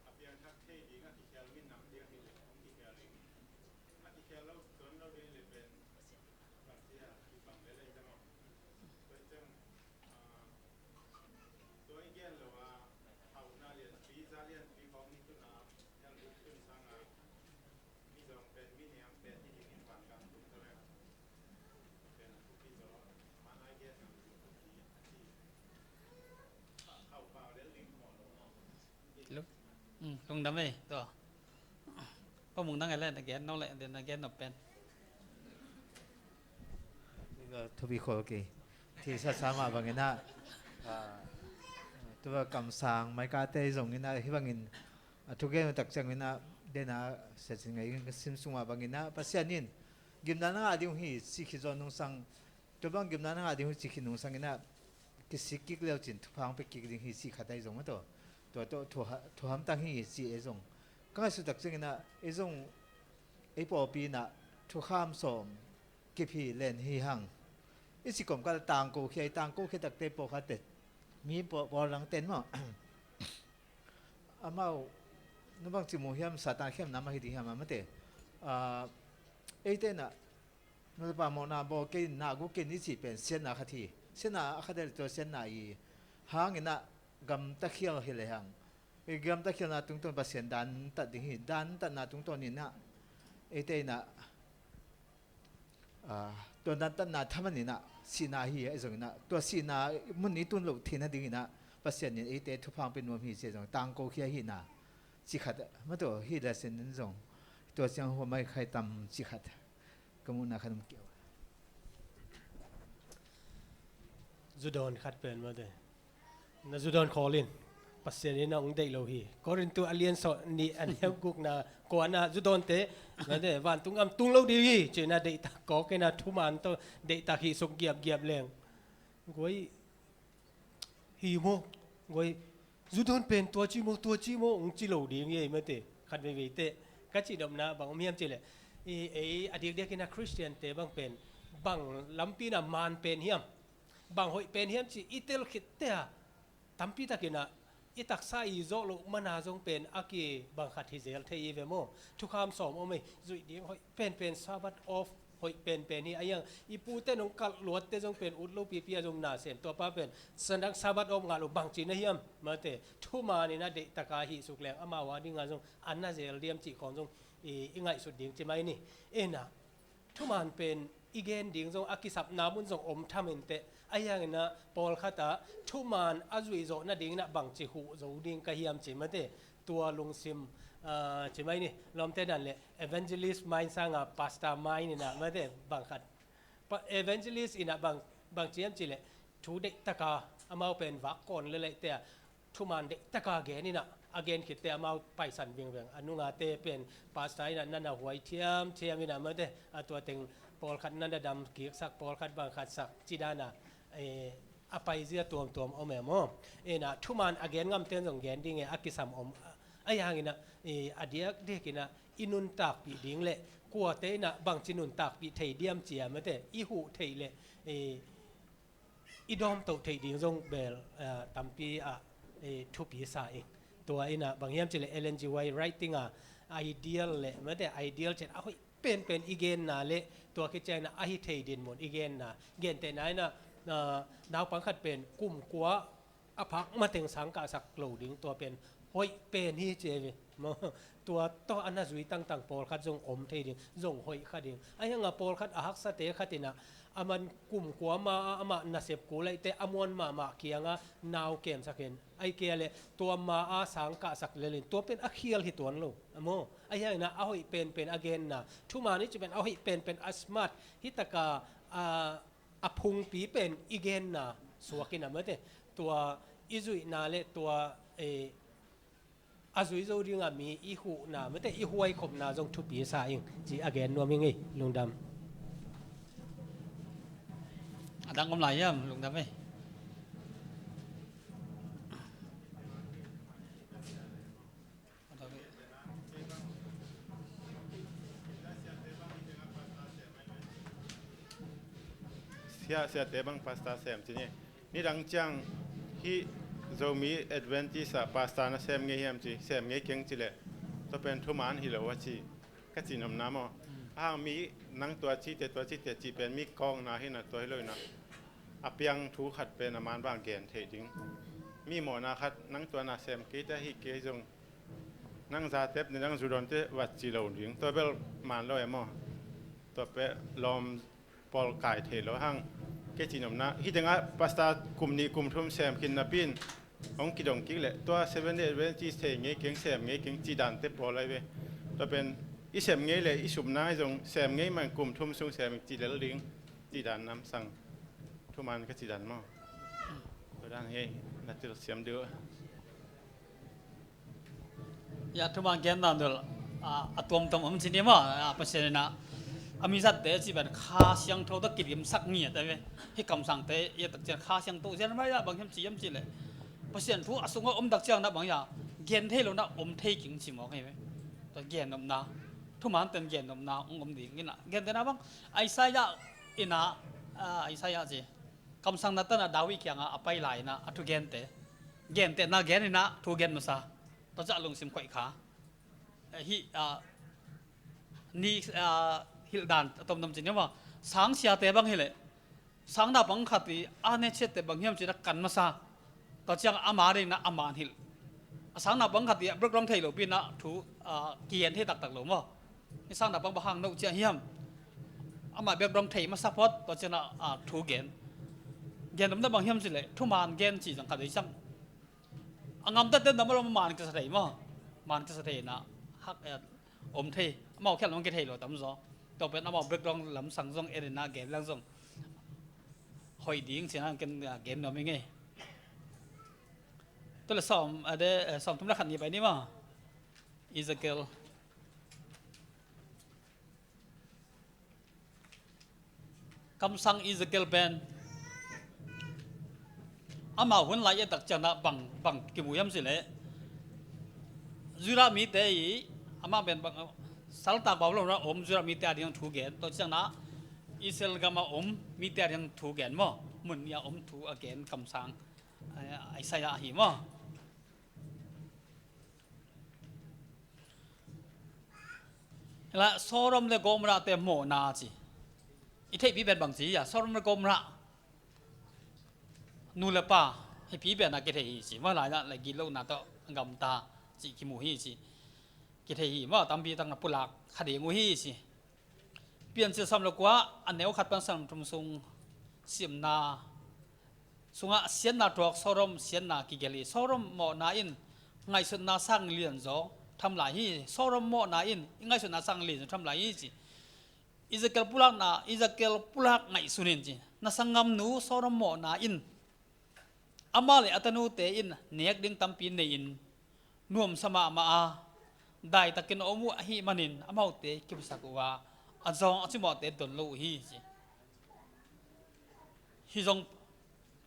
a piangthak thei ding, a kikhial min nam ding ahih leh hong kikhial ding. A kikhial lo, tuan lo ding leh pen bang ci a, i bang lel ahi ta maw. Tua ciang, ah, tua i gen lo a, hauhna lianpi, za lianpi khawng i tun a, i tun sang a, mi zong pen, mi niam pen hi ding in, vantung tung ta leh pen a thupi zaw, a man a gen ngam ding thupi a ci. Hauh pau lel ding maw lo maw. Lung, mm, lungdam ei, tua. Pa Mung nang ei leh na gen nop leh, den na gen nop pen. Thupi khol kei. Thisa sa mah bangin ah, ah, tua kamsang maikate zongin ah, hih bangin a thugen uh tak ciangin ah, dena siacin ngai in ka sim sung mah bangin ah, Pasian in gimna na ngah ding uh hi ci khit zaw nungsang, tua bang gimna na ngah ding uh ci khit nungsangin ah, kisik kik leu cin thupha hong pia kik ding hi ci khat ahi zong maw, tua, tua tawh thuha-, thuham tang hi ci ei zong ka ngaihsut tak ciangin ah, ei zong ei pawlpi in ah thukham sawm kip hi len hi hang. I ci kawmkal tangko khia, i tangko khia takte pawlkhatte, mi pawl, pawl dangten maw, amau nu bang ci mu hiam, Satan khiamna mah hi ding hiam a mate. Ah, eite in ah nu le pa mawhna bawl kei in, na guk kei in i cih pen siatna khat hi. Siatna a khat hi leh tua siatna i hangin ah gamta khial hi lehang, i gamta khialna tungtawn Pasian dantat ding hi. Dantatna tungtawn in ah eite in ah, ah, tua dantatna thaman in ah sihna hi a zongin ah, tua sihna mun i tun loh theihna dingin ah Pasian in eite thupha hong pia nuam hi ci a zong tangko khia hi na ci khat, maw, tua hi leh sin in zong tua ciang hua mai khai tam ci khat ka muhna khat om kei. Zu dawn khat pen mate. Na zu dawn khawl in. Pasian in a hong deih lo hi. Korintu a lian sawm nih a neu gukna kuana zu dawnte, mate, vantung gam tung lo ding hi cihna deihtak kawk in a thuman tawh deihtak hih suk giapgiap leng. Guai hi maw? Guai zu dawn pen tua ci maw, tua ci maw, hong ci lo ding hi ei mate. Khat veivei teh ka cihnopna bang om hiam cih leh, i, ei a diakdiakin a Khristiante bang pen bang lampi in a man pen hiam, bang hoih pen hiam cih i tel khit teh a, tampi takin a i taksa i zawh loh man a zong pen a kibang khat hi zel thei hi ve maw? Thukham sawm om ei, zuih ding hoih penpen, Sabbath off hoih penpen hi. A hiang i pute nong kalh luatte zong pen ut lo pipi a zong na sem, tua pa pen sandang Sabbath off ngah lo bang ci na hiam? Mate, thuman in a deihtak a hih suk leng amau a ding a zong a na zel diam cih khawng zong i, i ngaihsut ding ci mai ni. Ena, thuman pen i gen ding zong a kisapna mun zong om tham in teh. A hiangin a pawlkhat a thuman a zuih zawh nadingin a bangci huh zo ding ka hiam ci mate. Tua lungsim, ah, ci mai ni, lawmte dan leh evangelist mind sanga pastor mind in a mate bang khat. Pa-, evangelist in a bang, bang ci hiam cih leh thu deihtak a amau pen vak kawn lelei teh a thuman deihtak a gen in a, a gen khit teh amau paisan vingveng. A nungate pen pastor in a na na huai thiamthiam in a mate, a tua teng pawlkhat na na dam kiksak, pawlkhat bang khat sak ci dan a, eh, a paizia tuamtuam om e maw? Ena, thuman a gen ngamte in zong gen ding e, a kisam om. A hiangin a, eh, a diakdiakin a i nuntakpih ding leh kuate in a bangci nuntakpih thei diam ci a mate, i huh theih leh, eh, i dawmtoh theih ding zong bel, eh, tampi ah, eh, thupi sa ing. Tua in a bang hiam cih leh Ellen G. White writing a ideal leh mate, ideal cih a hoih penpen i genna leh tua khit ciangin a hi thei dinmun i genna, gentehna in a, ah, naupang khat pen kum kua a phak mateng sang kahsak lo ding, tua pen hoih pen hi ci e ve. Tua tawh a na zui tangtang pawlkhat zong om thei ding, zong hoih kha ding. A hiang a pawlkhat a haksate khat in a, a man kum kua ma a amah nasep kul ahih teh a muan mahmah kiang a nau kemsak in, ahih kei leh tua ma a sang kahsak lel in tua pen a khial hi tuan lo, a maw? A hiang in a, a hoih penpen a genna, thuman i cih pen a hoih penpen, a smart, hi tak a, a, a phungpi pen i genna suak in a mate, tua i zuihna leh tua, eh, a zui zo ding a mi i huhna mate, i huaikhopna zong thupi sa ing ci a gen nuam ing ei. Lungdam. A dang om lai hiam? Lungdam ei. Sia, siate bang pastor sem ci ni. Nidang ciang hih Zomi Adventist ah pastor na sem ngei hiam ci, sem ngei keng ci leh, tua pen thuman hi lo a ci, ka cihnopna maw. A hang mi nang tua ci teh, tua ci teh cih pen mi kawkna hi na, tua hi lo in a, a piang thu khat pen a man bang gen theih ding. Mi mawhna khat, nang tua na sem kei teh, hi kei zong nang zatep ni, nang zu dawn teh vat ci lo ding. Tua bel man lo e maw? Tua pen lawm pawl kai thei lo hang. Kei cihnopna, hih tengah pastor kum nih kum thum sem khin napi in hong kidong kik leh, tua Seventh Day Adventist thei ngei keng, sem ngei keng cih dante pawl lai ve. Tua pen i sem ngei leh i supna ahi zong sem ngei man kum thum sung sem ci lel ding. Cih dan lam sang thuman ka cih dan maw? Tua dan hi, na til siam deuh. Ya, thuman gen dan deuh, a, a tuamtuam om ci ni maw? A, Pasian in a, a mi zatte cih pen Kha Siangtho tawh kidimsak ngiat a ve. Hih kamsangte i et tak ciang Kha Siangtho Jeremiah bang hiam ci hiam cih leh, Pasian thu a sungah om tak ciang na bang hiam, gen thei lo na om thei keng ci mawk hi ve. Tua gennopna, thuman ten gennopna hong om ding in a, gentehna bang Isaiah in a, a, Isaiah ci, kamsang Nathan a David kiangah a pai lai in a, a thugente, gentehna gen in a, thu gen masa. Tua ciang a lungsim khoih kha. Eh, hih, a, ni, a, hilh dan a tomtom ci ni maw? Sang siate bang hi leh, sang naupang khat i a ne ciatte bang hiam ci in a kan masa. Tua ciang ama ding in a ama hilh. A sang naupang khat i a background thei lo pi in a thu, a, kigen thei taktak lo maw? Hih sang naupang bang hang no ciah hiam? Ama background thei masa phot, tua ciang a, a, thu gen. Gennopna bang hiam cih leh, thuman gen cih zong khat ei ciang. A gamtatte na maw, man kisa thei maw? Man kisa thei in a, hak, eh, om thei. Amau khial lam kithei lo tam zaw. Tua pen amau background lam sang zong en in a gen lang zong hoih ding ci in a ken, a, gen nuam ing ei. Tua leh sawm, a de, eh, sawmthum leh khat ni pai ni maw? Ezekiel. Kamsang Ezekiel pen amau hun lai i et tak ciang a bang, bang kimu hiam cih leh, Judah mite i, amah pen bang, saltang Babylon a om Judah mite a ding thu gen, tua ciang a Israel gam a om mite a ding thu gen maw? Mun nih a om thu a gen kamsang, eh, Isaiah ahi maw? Hi leh Sodom leh Gomorrah te mawhna ci. I theihpi pen bang ci hiam, Sodom leh Gomorrah, nu leh pa, hih pi pen a kithei hi ci. Maw, lai-ah leh gitlohna tawh gamta cih kimu hi ci. Kithei hi maw, tampi tak na pulak kha ding uh hi ci. Piancil sawm leh kua, a neu khat pan sawmthum sung simna sungah siatna thuak Sodom siatna kigelh hi. Sodom mawhna in ngaihsutna sang lianzaw tham lai hi. Sodom mawhna in ngaihsutna sang lianzaw tham lai hi ci. Ezekiel pulakna, Ezekiel pulak ngaihsun in ci. Na sanggamnu Sodom mawhna in amah leh a tanute in nek ding tampi nei-in nuamsa mahmah a, daitakin a om uh ahih manin amaute kiphasak uh a, a zawng a cimawhte don lo uh hi ci. Hih zong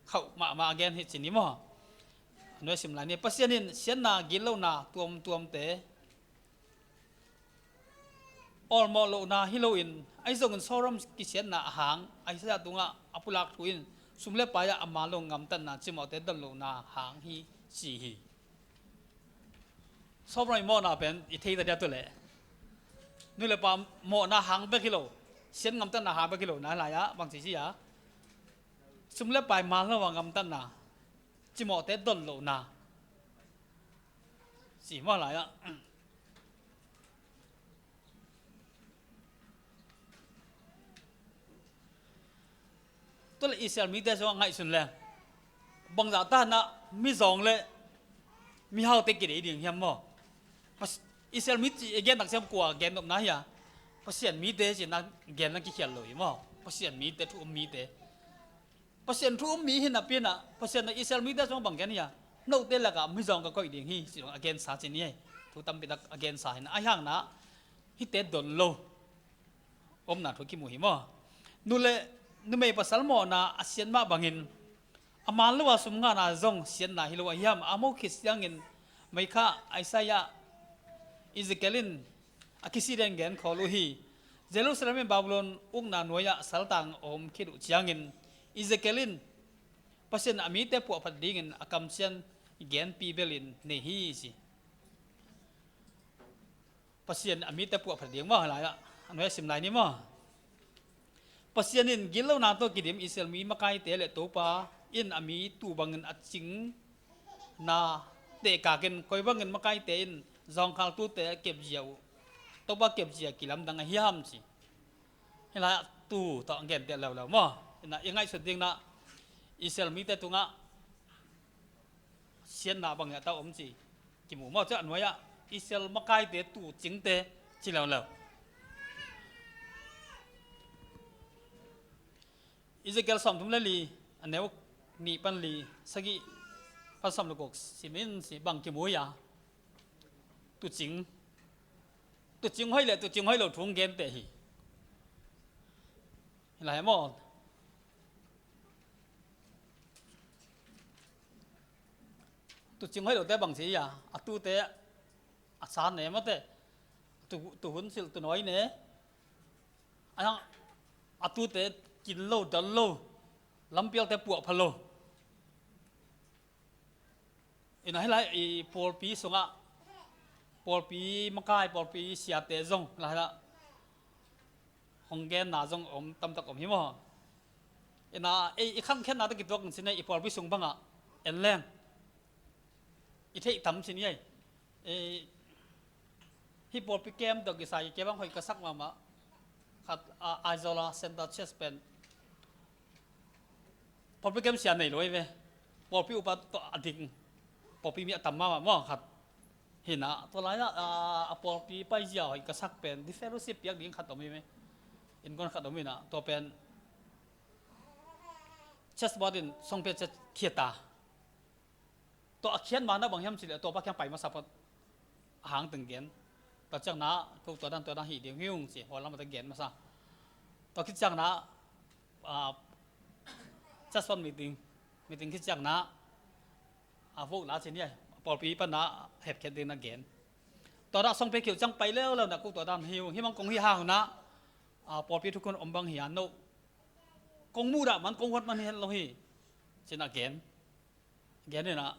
khauh mahmah a gen hi ci ni maw? A nuai sim lai ni. Pasian in siatna gitlohna tuamtuamte awlmawh lohna hi loin, ahi zongin Sodom kisiatna a hang, Isaiah tungah a pulak thu in sum leh pai-ah a man lo gamtatna cimawhte don lohna hang hi ci hi. Sodom i mawhna pen i thei ta dia tu leh, nu leh pa mawhna hang bek hi lo, siat gamtatna hang bek hi lo, nai lai-ah bang ci ci a, sum leh pai man lo a gamtatna, cimawhte don lohna ci maw lai-ah. Tua leh Israel mite sungah ngaihsun leng, bangzah ta hanah mizawng leh mihaute kidei ding hiam maw? Pas-, Israel mi ci-a gen tak ciang kua gennopna hi a, Pasian mite ci-in a gen lang kikhial lo hi maw? Pasian mite, thu um mite. Pasian thu um mi hi napi-in ah, Pasian in Israel mite sungah bang gen hi a, note lakah mizawng ka koih ding hi, ci-in a gensa ci ni hi. Thu tampi tak a gensa hi-in ah, ahi hangin ah hihte don lo omna thu kimu hi maw? Nu leh numei pasal mawhna a siat mah bangin, a man lo a sum ngahna zong siatna hi lo ahi hiam? A mawh khit ciangin Micah, Isaiah, Ezekiel in a kisi den genkhawl uh hi. Jerusalem in Babylon ukna nuai-ah saltang a om khit uh ciangin Ezekiel in Pasian a mite puahphat dingin a kamsiat genpi belin nei hi ci. Pasian a mite puahphat ding maw, lai-ah a nuai-ah sim lai ni maw? Pasian in gitlohna tawh kidim Israel mi makaite leh Topa in a mi tuu bangin a cingna tehkakin, koi bangin makaite in zawngkhal tuute kepzia uh, Topa kepzia kilamdang ahi hiam ci. Hih lai-ah tuu tawh a genteh leuleu maw? Ina i ngaihsut ding in ah Israel mite tungah siatna bang hiam a tawh om ci kimu maw? Tua a nuai-ah Israel makaite tuu cingte ci leuleu. Ezekiel sawmthum le li, a neu nih pan li, sagih pan sawm le guk sim in, si bang kimu hi a. Tuucing, tuucing hoih le tuucing hoih lo thu hong gente hi. Hi lai maw? Tuucing hoih lote bang ci hi a, a tuute a sa ne mate, tu, tu hun silh tu nawi ne, a, a tuute kin lo, dal lo, lampialte puah pha lo. Ina hi lai i pawlpi sungah, pawlpi makai, pawlpi siate zong, hi lai lah hong genna zong om, tamtak om hi maw? Ina, ei, i khangkhiatna te kituak in cin ei, i pawlpi sung bangah en leng i theih tam cin ei. Ei, hih pawlpi kem dok i sa i ke bang hoih ka sak mahmah. Khat, a, Aizawl a Center Church pen pawlpi kem sia nei lo ei ve. Pawlpi upa tawh a ding, pawlpi mi a tam mahmah maw khat. Hi na, tua lai ah, a, a pawlpi paizia hoih ka sak pen, di fellowship piak ding khat om hi ve. Innkuan khat om hi na, tua pen church board in song pen church khiat ta. Tua a khiat ma na bang hiam cih leh, tua pa kiang pai masa phot a hang teng gen. Tua ciang na, tua, tua dan, tua dan hi ding hi ung ci, hua lam a ta gen masa. Tua khit ciang na, a, church board meeting, meeting khit ciang na, a vote la cin hi, pawlpi pan na hepkhiat ding na gen. Tua dah song pe khiu ciang pai leuleu na, ko tua dan hi ung, hi mang kong hi hang na, a, pawlpi thukhun om bang hi a no. Kong muh dah man, kong huat man hi hen lo hi. Cin a gen. Gen hi na.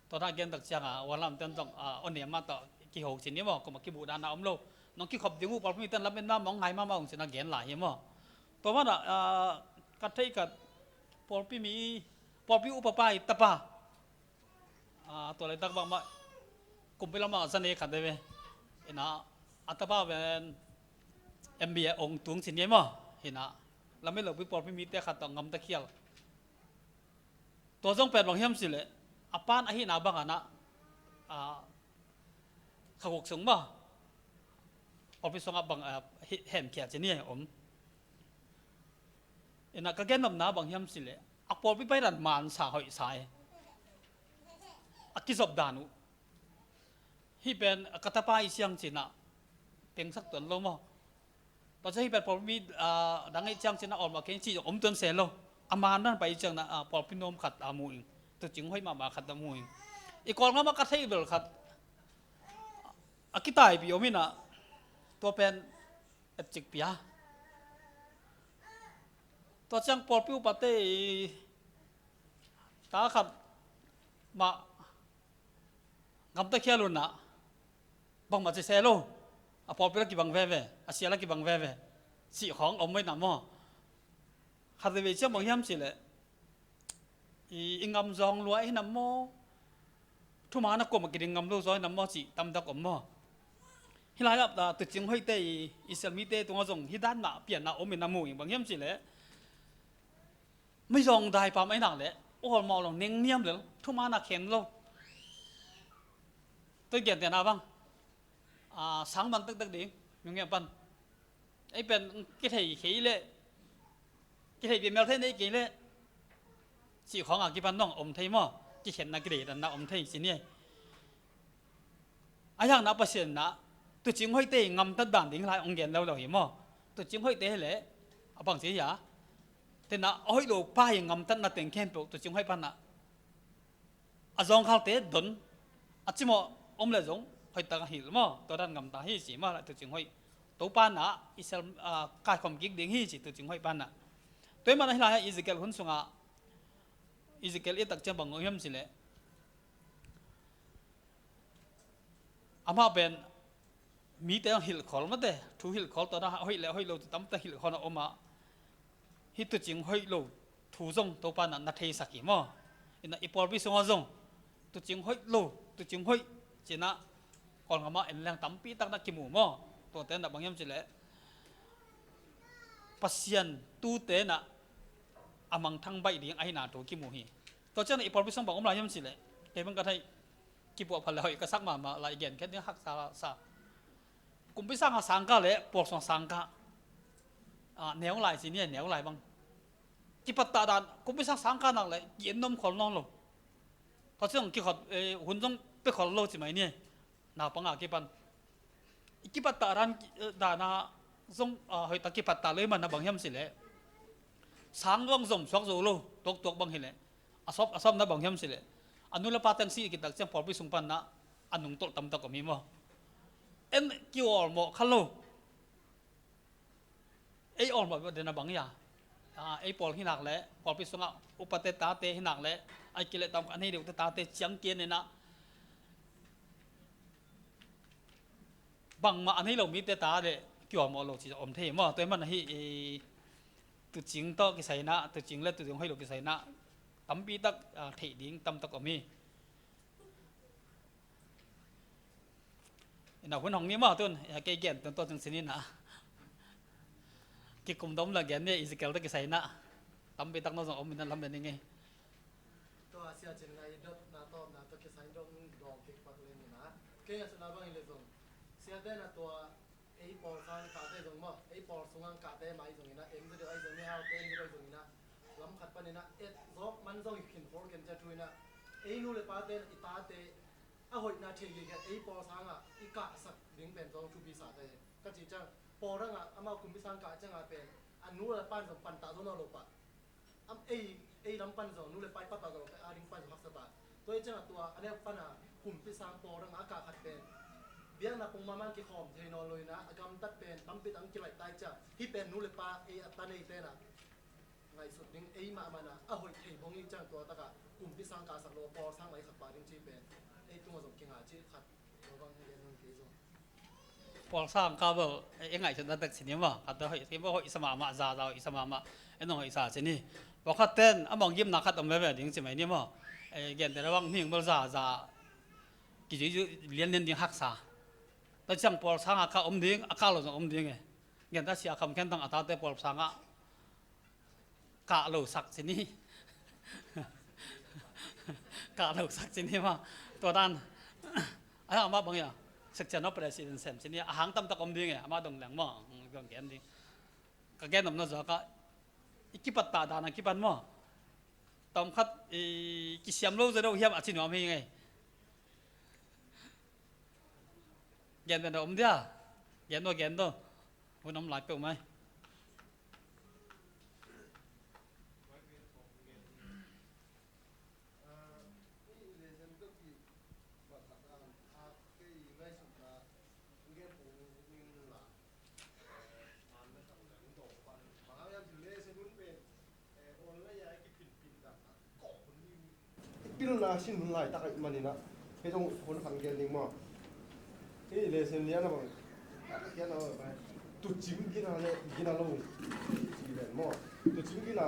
Tua na gen tak ciang a, hua lam ten zong, a, on niam ma tawh kiho cin hi maw, kum a kibuh dan a om lo. Nong kikhop ding uh, pawlpi mi ten lam en ma mong hai ma ma ung cin a gen lai hi maw. Tua man a, a, ka thei ka pawlpi mi, pawlpi upa pa i tapa. A, tua lai tak bang mah, kumpi lam a zan e khat de ve. Ina, a tapa ven M B A ong tung cin hi maw. Hi na, lam i lo pi pawlpi mi te khat tawh ngam ta khial. Tua zong pen bang hiam cih leh, a pan a hihna bang a na, a, kha guk sung maw, office sung a bang, a, hi, hemkhia cin hi om. Ina ka gen nopna bang hiam cih leh, a pawlpi pai dan man sa hoih sa e. A kizop dan uh. Hih pen ka tapa i ciang cin a pengsak tuan lo maw. Tua ciang hih pen pawlpi, a, dang i ciang cin a awlmawh kei ci om tuan se lo. A man dan pai i ciang na, a, pawlpi nuam khat a mu ing. Tuucing hoih mahmah khat a mu ing. I Kawlgam a ka thei bel khat a kitaipih om hi na, tua pen etcik pia. Tua ciang pawlpi upate i ta khat mah ngam ta khial un na, bangmah ci se lo. A pawlpi la kibang veve, a sia la kibang veve, cih khawng om mai na maw. Khat veve ciang bang hiam cih leh, i, i ngam zawng lua hi na maw, thuman a kuamah kiding ngam lo zaw hi na maw cih tamtak om maw. Hi lai ah, a, tuucing hoihte i, Israel mite tungah zong hih dan mah pianna om in a mu ing, bang hiam cih leh, mizawng daipam ahi nak leh, awlmawh lo, nengniam lel, thuman a khen lo. Tua i gentehna bang, a, sang man tektek ding, nungem pan. Ei pen kithei kei leh, kithei piamel thei nei kei leh, cih khawng a kipan dong om thei maw, kikhenna kideidanna om thei cin hi. A hiang na Pasian na, tuucing hoihte i ngamtat dan ding lai ong gen lo lo hi maw. Tuucing hoihte hi leh, a bang ci hi a. Te na, a hoih lo pa i ngamtatna teng khempeuh, tuucing hoih pan na. A zawngkhalte don, a cimawh om leh zong, hoihtak a hilh maw, tua dan ngamta hi ci maw, lai tuucing hoih. Topa na, Israel, a, kaikhawm kik ding hi ci tuucing hoih pan na. Tua i man a hi lai a Ezekiel hun sungah, Ezekiel i tak ciang bang hiam cih leh, amah pen mite ang hilhkhawl mate, thu hilhkhawl tawh na hoih le hoih lo tamtak hilhkhawl a om a, hih tuucing hoih lo thu zong Topa na na theisak hi maw. Ina i pawlpi sungah zong tuucing hoih lo, tuucing hoih cih na Kawlgam ah en leng tampi tak na kimu maw. Tuate na bang hiam cih leh, Pasian tuute na a mangthang baih ding ahihna thu kimu hi. Tua ciang i pawlpi sung bang om lai hiam cih leh, kei bang ka thei, kipuah pha le hoih ka sak mahmah lai, i gen khen ding haksa sa. Kumpi sangah sangkah le pawl sungah sangkah, Ah, neu lai ci ni, neu lai bang. Kipattah dan, kumpi sang sang kah nak leh, ki-en nuam khol nawn lo. Tua ciang kikhot, eh, hun zong pia khol lo ci mai ni. Naupang a kipan. I kipattah dan, eh, dan a zong, ah, hoihtak kipattah lo i man a bang hiam cih leh. Sang bang zom suak zo lo, tuaktuak bang hi leh. A sawp, a sawpna bang hiam cih leh. A nu le pa teng si i kitak ciang pawlpi sung pan na, a nungtolh tamtak om hi maw. En ki-awlmawh kha lo. Ei awlmawh den a bang hi a. Ah, ei pawl hi nak leh, pawlpi sungah upate tate hi nak leh, a kileh tam a nei deuhte tate ciang kian in ah, bangmah a nei lo mite ta leh ki-awlmawh lo ci om thei maw. Tua ahih man ahi, i, tuucing tawh kisai in ah, tuucing le tuucing hoih lo kisai in ah, tampi tak, ah, theih ding tamtak om hi. Ina hun hong ni maw tun, ina kei gen tun tua tun sinin ah. Kikum dom la gen ni Ezekiel tawh kisai in ah. Tampi tak no zong om in ah lam den ing ei. Tua sia cin ngai dot na tawm na tawh kisai dong dong kik pak len in ah. Kei a suna bang i le zong. Sia te na tua ei pawl sang kate zong maw. Ei pawl sungang kate mai zong in ah. Em zong deuh ai zong ni hau te em zong deuh ai zong in ah. Lam khat pan in ah. Et zong man zong i khin hol ken cia thu in ah. Ei nu le pa te i ta te a hoihna thei gige ei pawl sangah i kahsak ding pen zong thupi sa te. Ka cih ciang pawl dangah amau kumpi sang kah ciangah pen a nu le pan zong pantah zong nawn lo pah. Am ei, ei lam pan zong nu le pa i pantah zong lo pah a ding pan zong haksa ta. Tua i ciangah tua a neu pana kumpi sang pawl dangah a kah khat pen biakna pung mahmah kikhawm thei nawn lo in ah a gamtat pen tampi tak kilaih ta i ciang hih pen nu le pa ei a ta nei tenah ngaihsut ding ei mahmah na a hoih thei bong i ciang tua takah kumpi sang kahsak lo pawl sang mai khat pah ding ci pen ei tungah zong kinga ci khat lo bang hi gen hun kei zong. Pawl sang kah bel ei ngaihsut na tak ci ni maw, khat hoih thei maw, hoih sa mahmah, zaza hoih sa mahmah, ei nong hoih sa ci ni. Pawl khat ten a mawng gimna khat om veve ding ci mai ni maw. Ei gen te bang ning bel zaza kizui lian lian ding haksa. Tua ciang pawl sang a kah om ding, a kah lo zong om ding e. Gen ta sia kham khen tang a tate pawl sangah kah lo sak ci ni. Kah lo sak ci ni maw. Tua dan. Ai amah bang ia. Section of President sem ci ni. A hang tamtak om ding e. Amah dong leng maw. Dong gen ding. Ka gen om na zaw kah. I kipattah dan a kipan maw. Tom khat i kisiam lo zaw deuh hiam a ci nuam hi ngei. Gen pen om dia. Gen do, gen do. Hun om lai peuh mai. Pilna sin hun laitak ahih maninah hei zong hun khat gen ding maw? Hei lesson lian a bang, lian a bang, tuucing gina le gina lo ci len maw? Tuucing gina,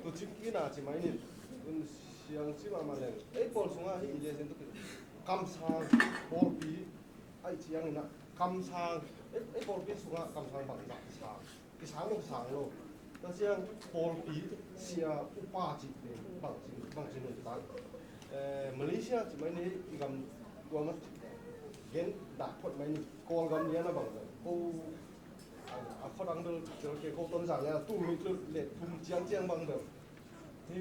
tuucing gina ci mai nin, tun siang ci mahmah len. Ei pawl sungah hei lesson tuk kamsang pawlpi aih cianginah kamsang, ei, ei pawlpi sungah kamsang bangzah sang. Kisang lo, sang lo. Tua ciang pawlpi sia upa cih pen bangci, bangci nuntak. Eh, Malaysia cih mai ni i gam tua mah gen dah phot mai ni Kawlgam lian a bang bel. Ko, a, a khuadang bel, bel ke ko Tonzang lian a tul nih tul le thum ciang ciang bang bel. Hi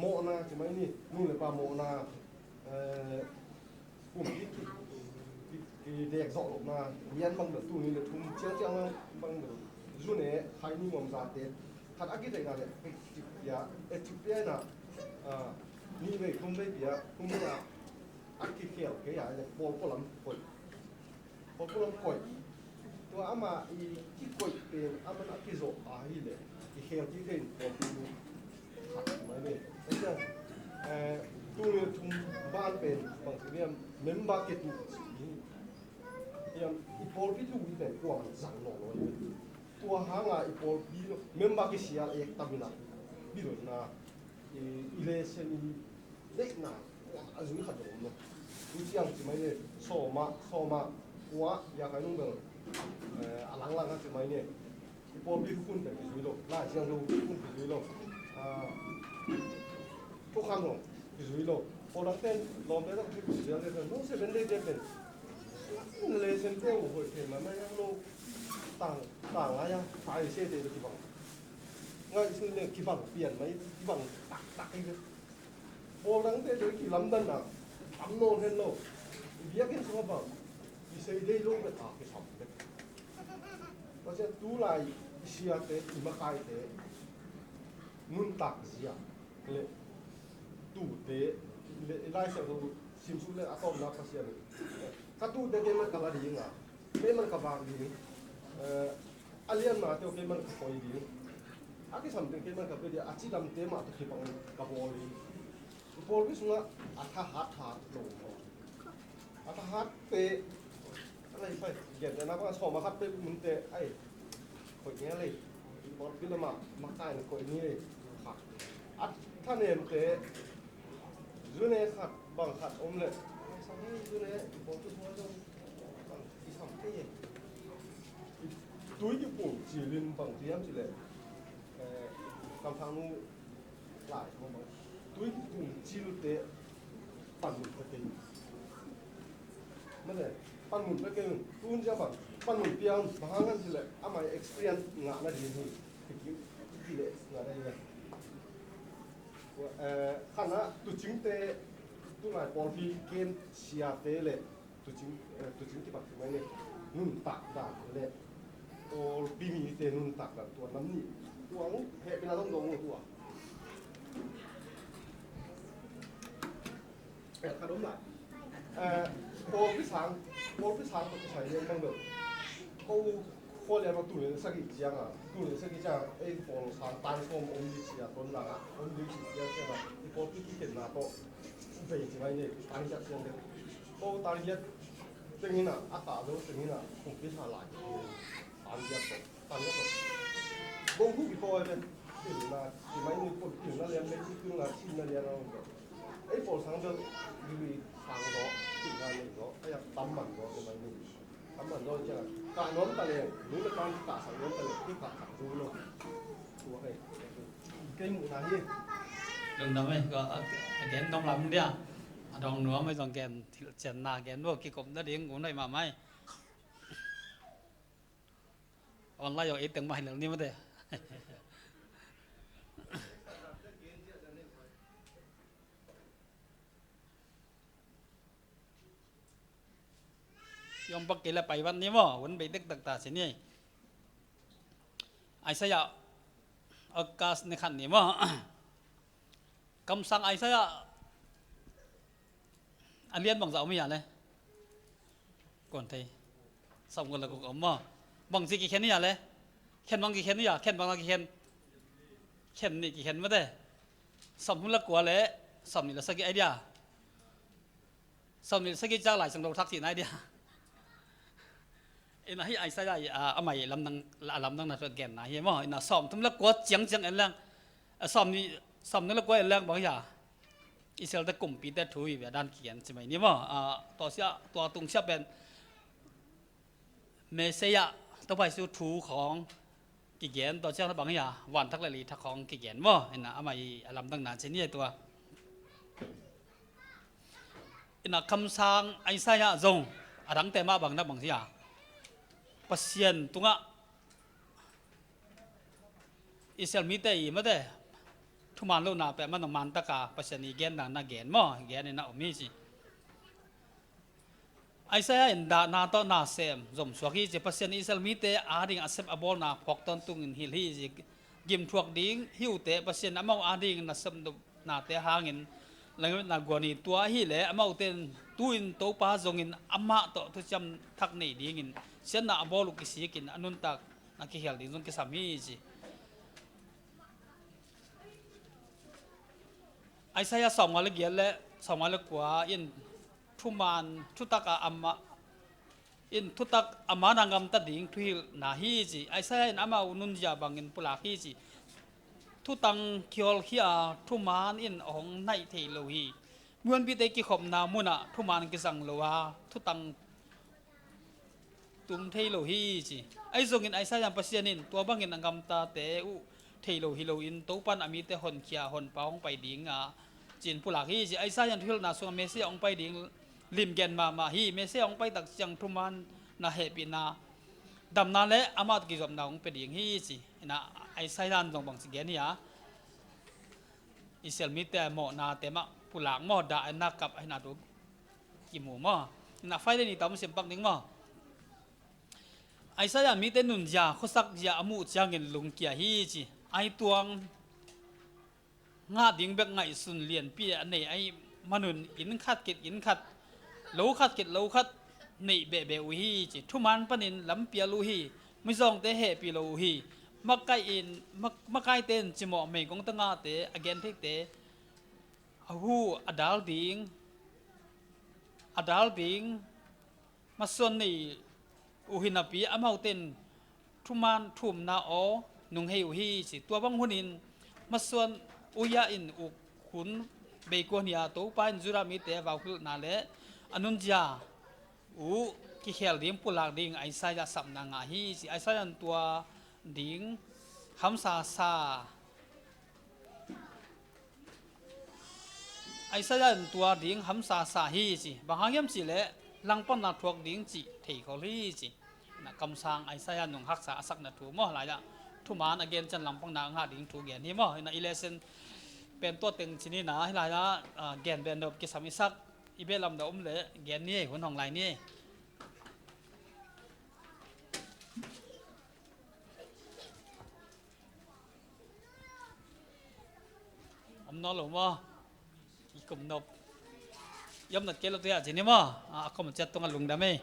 mawhna cih mai ni nu le pa mawhna, eh, kumpi ki, ki, ki dek zawh lohna lian bang bel, tul nih le thum ciang ciang bang bel, zu ne khai ni nuam zate khat a kitheihna le Ethiopia, Ethiopia ina, ah, nih vei thum vei pia, thum vei a, a kikhel kei a le pawl pawl lam koih. Pawlpi lam koih. Tua ama i kikoih pen a man a kizawh ahileh i khel kik thei in pawlpi khat mai ve. Tua ciang, eh, tul nih le thum ban pen bangci hiam member ke tu hi. Hiam i pawlpi tu hi pen kuaman zang nawn lo hi. Tua hanga i pawlpi member kisial ek tam hi na. Biloina i, i lesen i deihna a zui khat dong om lo. Tu ciang ci mai le sawma, sawma kua ya kai nung bel, eh, a langlang a ci mai le i pawlpi hukun pen kizui lo, Lai Siangtho hukun kizui lo. Ah, thukham lo kizui lo. Pawl dang pen lawmte dang kizui lo, no Seven Day te pen lesen te uh hoih thei mai mai lo. Tang, tang lai a, Pharisee te kibang. Ngaihsun le kibang pian mai, kibang taktak hi ve. Pawl dangte te kilamdanna tam nawn hen lo. I biakinn sungah bang i sei dei lo bek a kisam bek. Pasian, tulai i siate, i makaite nuntak zia le tute le i Lai Siangtho simsuk le a tawpna Pasian, ka tute kei mah ka la ding a, kei mah ka vak ding, eh, a lianmate uh kei mah ka koi ding, a kisam teng kei mah ka pia ding, a cidamte mah tawh kibang ka bawl ding. I pawlpi sungah a thahat thahat lo maw? A thahatte a lai pai, gentehna bang a sawm a khat peuh munte ai, koih ni a lei. I pawlpi lamah makaina koih ni lei. A thanemte, zune khat bang khat om leh, ai, sam hi zune, i pawlpi sungah zong bang i sam thei e. I tui kipung cilin bang ti hiam cih leh, eh, kamsangnu lai, tui kipung cilte panmun pia kei. Mate, panmun pia kei, tun ciang bang panmun pia un, bang hang hiam cih leh amah experience ngah nading hi. Kiki, kiki le ngah nading hi. Eh, khatna, tuucingte, tulai pawlpi kem siate le tuucing, eh, tuucing kibat mai ni. Nuntak dan le pawlpi mite nuntak dan, tua nam nih. Tua hong hehpihna dongdong uh tua. Eh, ka dom lai. Eh, pawlpi sang, pawlpi sang tawh kisai lian bang bel. Ko khua lian ma tul nih le sagih ciang a, tul nih le sagih ciang a, ei pawl sang tan sawm om ding ci a, ton lang a om ding ci ciang ciang a, i pawlpi kikhenna tawh vei ci mai ni, tan giat ciang deuh. Ko tan giat teng in a, a kah zo teng in a, kumpi sa lai. Tan giat tawh, tan giat tawh. Bong hu ki ko ai pen. Pilna, ci mai ni ko pilna lian, lei ci pilna, cinna lian a om tawh. Ei pawl sang bel, lui sang zo, pilna nei zo, ei a tam man zo, ci mai ni. Tam man zo ciang, kah nuam ta leng, nu le pa kikah sak nuam ta leng, kikah sak zo lo. Tua hei. Kei muhna hi. Lungdam ei, ko a, a gen dong lam dia. A dong nuam ei zong gen thil cianna gen bo, kikum nading uh nai mahmah ei. Online zong ei teng mah hi lel ni mate. Yom pak kei le pai vat ni maw, hun bei dektak ta ci ni. Isaiah, August ni khat ni maw. Kamsang Isaiah a lian bangzah om hi a le? Kuan thei. Sawmguk le guk om maw. Bangci kikhen hi a le? Khen bang kikhen hi a, khen bang a kikhen? Khen nih kikhen mate. Sawmthum le kua le sawmnih le sagih ai dia. Sawmnih le sagih ciang Lai Siangtho thak cihna ai dia. Ina hi Isaiah i, a, amah i lamdang, a lamdangna tawh genna hi maw. Ina sawmthum le kua ciangciang en leng, a, sawmnih, sawmthum le kua en leng bang hi a, Israelte kumpite thu hi ve a dan kigen ci mai ni maw. A, tua sia, tua tung sia pen Messiah, Topa Jesu thu khawng kigen, tua ciang bang hi a, vanthak le leithak khawng kigen maw. Ina amah i a lamdangna ci ni tua. Ina kamsang Isaiah zong a dangte mah bang na bang hi a, Pasian tungah Israel mite i mate thuman lohna peuh man, mantak a Pasian i genna na gen maw, gen ina om hi ci. Isaiah in dahna tawh nasem zomsuak hi ci. Pasian in Israel mite ading a sep a bawlna phawk tawntungin hilh hi ci. Gimthuak ding hi uh teh, Pasian in amau ading nasepnate hangin lametna guan hi. Tua ahih leh amaute in tu-in Topa zongin amah tawh thuciam thak nei dingin siatna a bawl uh kisikin a nuntakna kikhial ding zong kisam hi ci. Isaiah sawmnga le giat le sawmnga le kua in thuman, thutak a ama, in thutak a man a gamta ding thuhilhna hi ci. Isaiah in amau nunzia bangin pulak hi ci. Thutang kihawlkhia a thuman in a hong naih thei lo hi. Mihuanpite kikhopna munah thuman kizang lo a thutang tum thei lo hi ci. Ahi zongin Isaiah in Pasian in tua bangin a gamtate uh thei lo hi loin Topa in a mite honkhia, honpa hong pai ding a ci-in pulak hi ci. Isaiah in thuhilhna sungah Messiah hong pai ding lim gen mahmah hi. Messiah hong pai tak ciang thuman na hehpihna damna le amah tawh kizopna hong pia ding hi ci. Ina Isaiah in zong bang ci gen hi a, Israel mite mawhnate mah pulak maw, dah ina kap ahina tu kimu maw. Ina Friday ni tam sim pak ding maw. Isaiah mite nunzia khuasak zia a muh ciangin lungkia hi ci. Aituang ngah ding bek ngaihsun lianpi a nei ahih manun inn khat khit inn khat, lo khat khit lo khat neih behbeh uh hi ci. Thuman panin lampial uh hi. Mizawngte hehpih lo uh hi. Makaih in, mak-, makaite in cimawh meigong tangahte a gentheite a hu a dal ding, a dal ding masuan nei uh hi napi amaute in thuman thumna aw nung hei uh hi ci. Tua bang hunin masuan Uzziah in uk hun beikuan hi a, Topa in Judah mite vaukilhna le a nunzia uh kikhel ding pulak ding Isaiah sapna ngah hi ci. Isaiah in tua ding hamsa sa Isaiah in tua ding hamsa sa hi ci. Bang hang hiam cih leh langpangna thuak ding cih theikhol hi ci. Na kamsang Isaiah nung haksa a sakna thu maw, lai-ah thuman a gen ciang langpangna a ngah ding thu gen hi maw. Ina i lesson pen tua teng ci ni na, hih lai-ah, ah, gen beh nop kisam i sak, i beh lamda um leh gen ni ei, hun hong lai ni ei. Om nawn lo maw? I kum nop. I om nat kei lo te ah ci ni maw? A, a kum ciat tungah lungdam ei.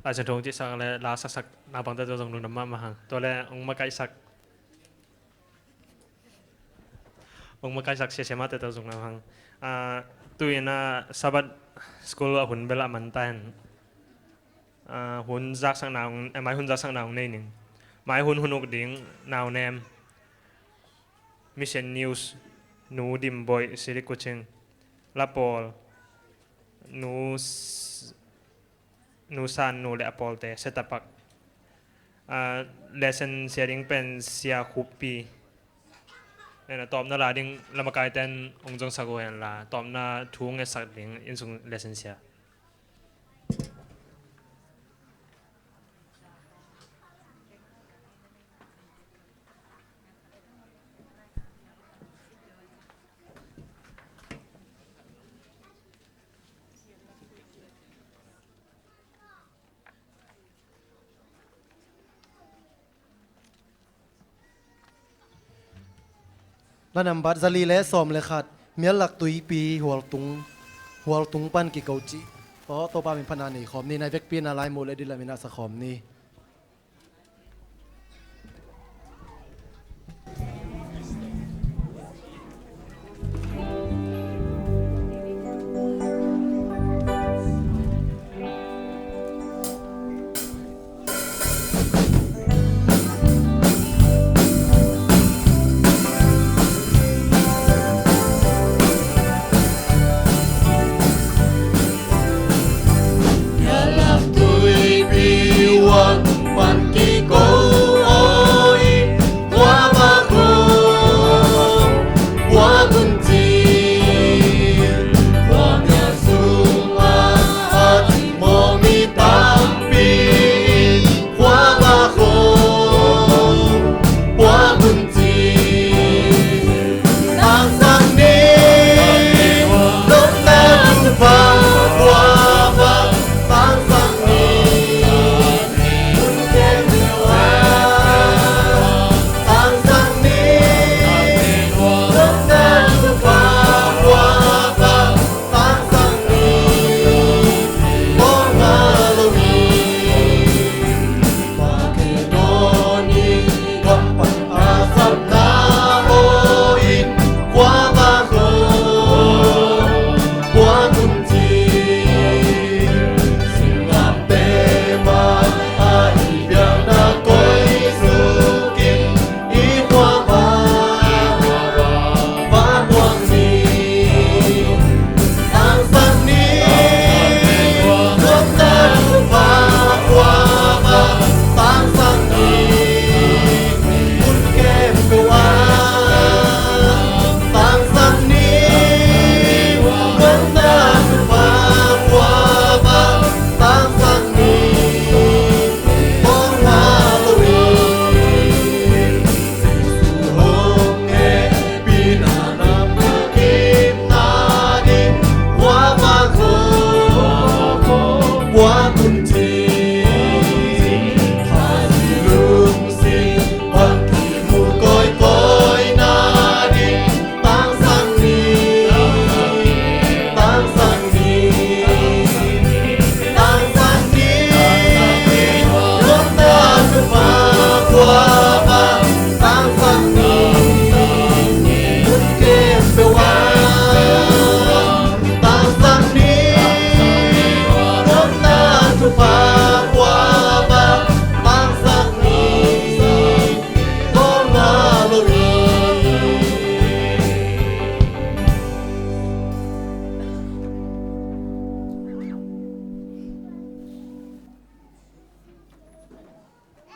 Laisiangtho hong cihsak le la saksak naupangte tawh zong lungdam mahmah hang. Tua le hong makaihsak, hong makaihsak siasiamahte tawh zong lungdam hang. Ah, tu-in ah Sabbath school a hun bel a man ta hen. Ah, hun zaksakna hong, eh, mai hun zaksakna hong nei ning. Mai hun hun uk ding naunem, Mission News, Nu Dim Boih, Sili Kuching, Lapawl, Nu S-, Nu San Nu le a pawlte, Setapak. Ah, lesson sia ding pen Sia Khup Pi. Ena tawpna la ding lamakaiten hong zongsak uh hen la, tawpna thu ngetsak ding innsung lesson sia. La nambat zali le sawm le khat, Miallak Tuipi Hualtung, Hualtung pan kiko cih. Aw, Topa min phatna nei khawm ni, nai vekpi na lai mu le dilam in a sa khawm ni.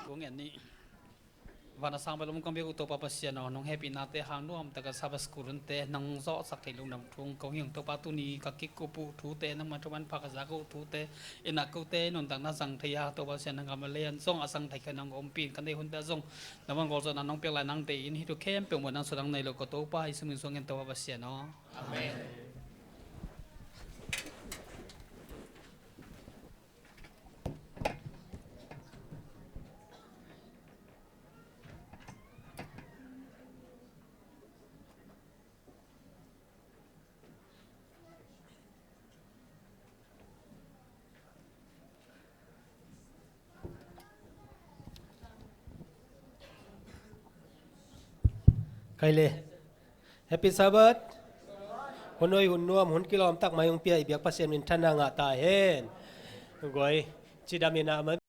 Kong en ni. Van a sang bel om kong biak uh Topa Pasian aw, nong hehpihnate hang nuamtakin Sabbath school hunte nong zawhsak theih lungdam thum kong hi ung Topa. Tuni ka kikup uh thute, nangma thu manpha ka zak uh thute, i nak kote nuntakna zang thei a, Topa Pasian nang gam le leiah zong a zang thei kha nang ompih in, ka neih hunte ah zong na mangol zawhna nong piak lai nang deih in, hih thu khempeuh muan nang suah nang nei lo ka Topa Jesu min suang in Topa Pasian aw. Amen. Khai le. Happy Sabbath. Hun hoih, hun nuam, hun kilawm tak mai hong pia i biak Pasian in thana ngah ta hen. Guai, cidam in a